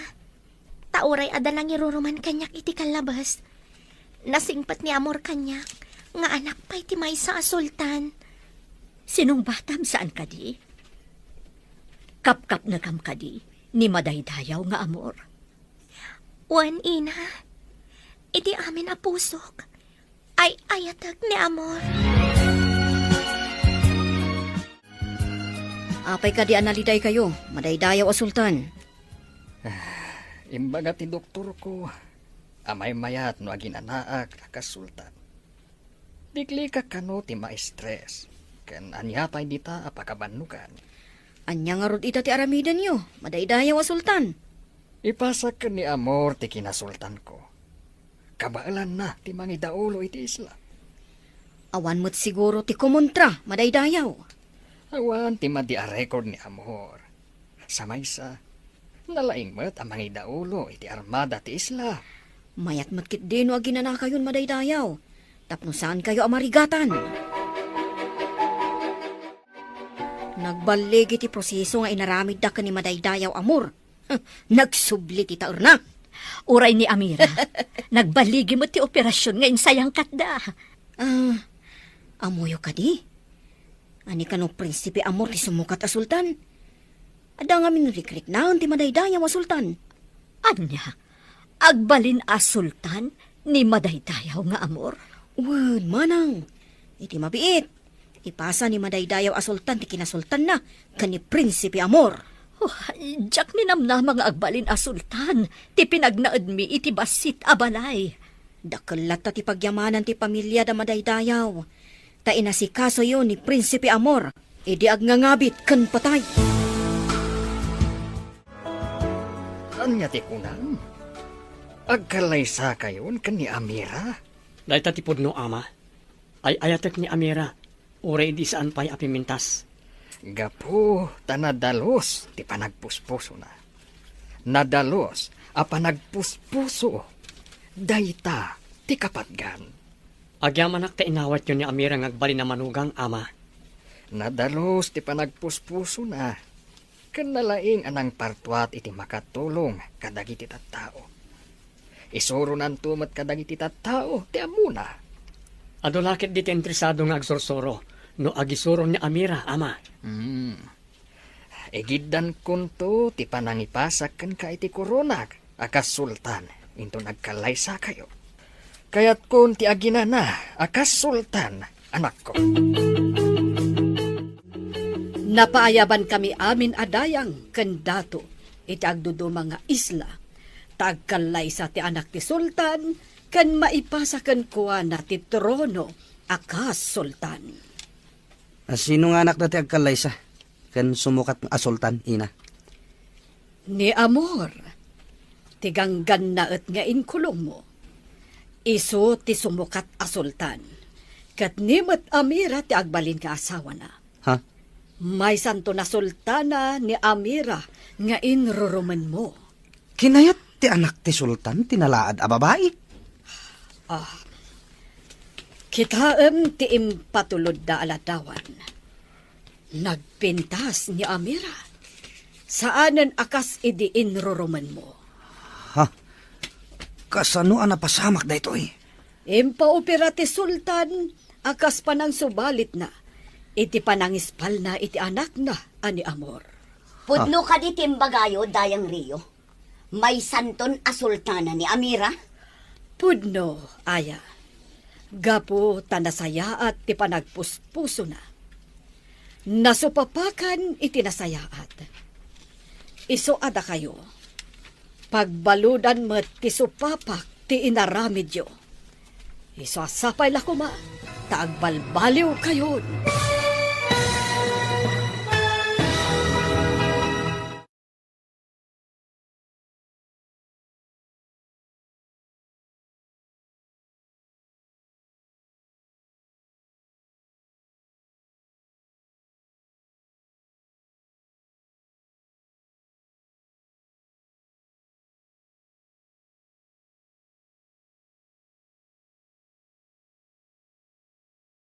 ta uray adda nangiruruman kaniak iti kallabas. Nasingpet ni Amor kaniak nga anak pay ti maysa a sultan. Sinungbatam saan kadi? Kapkapnekam kadi ni madaydayaw nga Amor? Wen, ina, iti amin a pusok, ay-ayatek ni Amor. Apay kadi a nalidaykayo, madaydayaw a sultan? Ah, imbaga ti doktorko a maymayat no aginanaak a kas sultan. Diklikak kano ti ma-stress, ken ania pay dita a pakabannogan. Ania ngarud ita ti aramidenyo, madaydayaw a sultan? Ipasak ken ni Amor ti kinasultanko. Kabaelanna ti mangidaulo iti isla. Awan met siguro ti kumontra, madaydayaw. Awan ti madi a record ni Amor. Sa maysa, nalaing met a mangidaulo iti armada ti isla. Mayat met ketdi no aginanakayon, madaydayaw, tapno saankayo a marigatan. Nagballigi ti proseso nga inaramidda ken ni madaydayaw Amor. Nagsubli ti taerna. Uray ni Amira, nagballigi met ti operasion nga insayangkatda. Ah, ammoyo kadi? Ania kano Prinsipe Amor ti sumukat a sultan? Adda ngamin rikriknaen ti madaydayaw a sultan. Ania? Agbalin a sultan ni madaydayaw nga Amor? Wen, manang. Iti mabiit, ipasa ni madaydayaw a sultan ti kinasultanna ken ni Prinsipe Amor. Oh, diak ninamnama nga agbalin a sultan ti pinagnaedmi iti bassit a balay. Dakkel latta ti pagyamanan ti pamiliada, madaydayaw, ta inasikasoyo ni Prinsipe Amor idi agngangabit ken patay. Ania ti kunam? Agkallaysakayon ken ni Amira? Dayta ti pudno, ama. Ay-ayatek ni Amira, uray idi saan pay a pimintas. Gapu ta nadalus ti panagpuspusona. Nadalus a panagpuspuso. Dayta ti kapatgan. Agyamanak ta inawatyo ni Amira nga agbalin a manugang, Ama. Nadalus ti panagpuspusona, ken nalaing a nangpartuat iti makatulong kadagiti tattao. Isuronanto met kadagiti tattao ti ammona. Adu la ketdi ti interesado nga agsursuro no agisuro ni Amira, Ama. Hmm. Igiddankonto ti panangipasak kenka iti koronak a kas sultan inton agkallaysakayo. Kayatkon ti aginana a kas sultan, anakko. Napaayabankami amin a dayang ken dato iti agduduma nga isla, ta agkallaysa ti anak ti sultan ken maipasa kenkuana ti trono a kas sultan. A, sino nga anakda ti agkallaysa ken sumukat a sultan, ina? Ni Amor, ti ganggannaet nga inkulongmo. Isu ti sumukat a sultan, ket ni met Amira ti agbalin nga asawana. Ha? Maysanto nasultana ni Amira nga inrurumenmo. Kinayat ti anak ti sultan ti nalaad a babai? Ah, kitaem ti impatulodda a ladawan. Nagpintas ni Amira. Saanen a kas idi inrurumenmo. Ha? Kasano a napasamak daytoy? Impaopera ti sultan a kas panangsubalitna iti panangispalna iti anakna a ni Amor. Pudno kadi ti imbagayo, Dayang Rio? Maysanton a sultana ni Amira? Pudno, aya. Gapu ta nasayaat ti panagpuspusona. Nasupapakan iti nasayaat. Isu a dakayo, pagbaludan met ti supapak ti inaramidyo. Isu a sapay la koma ta agbalbaliwkayon.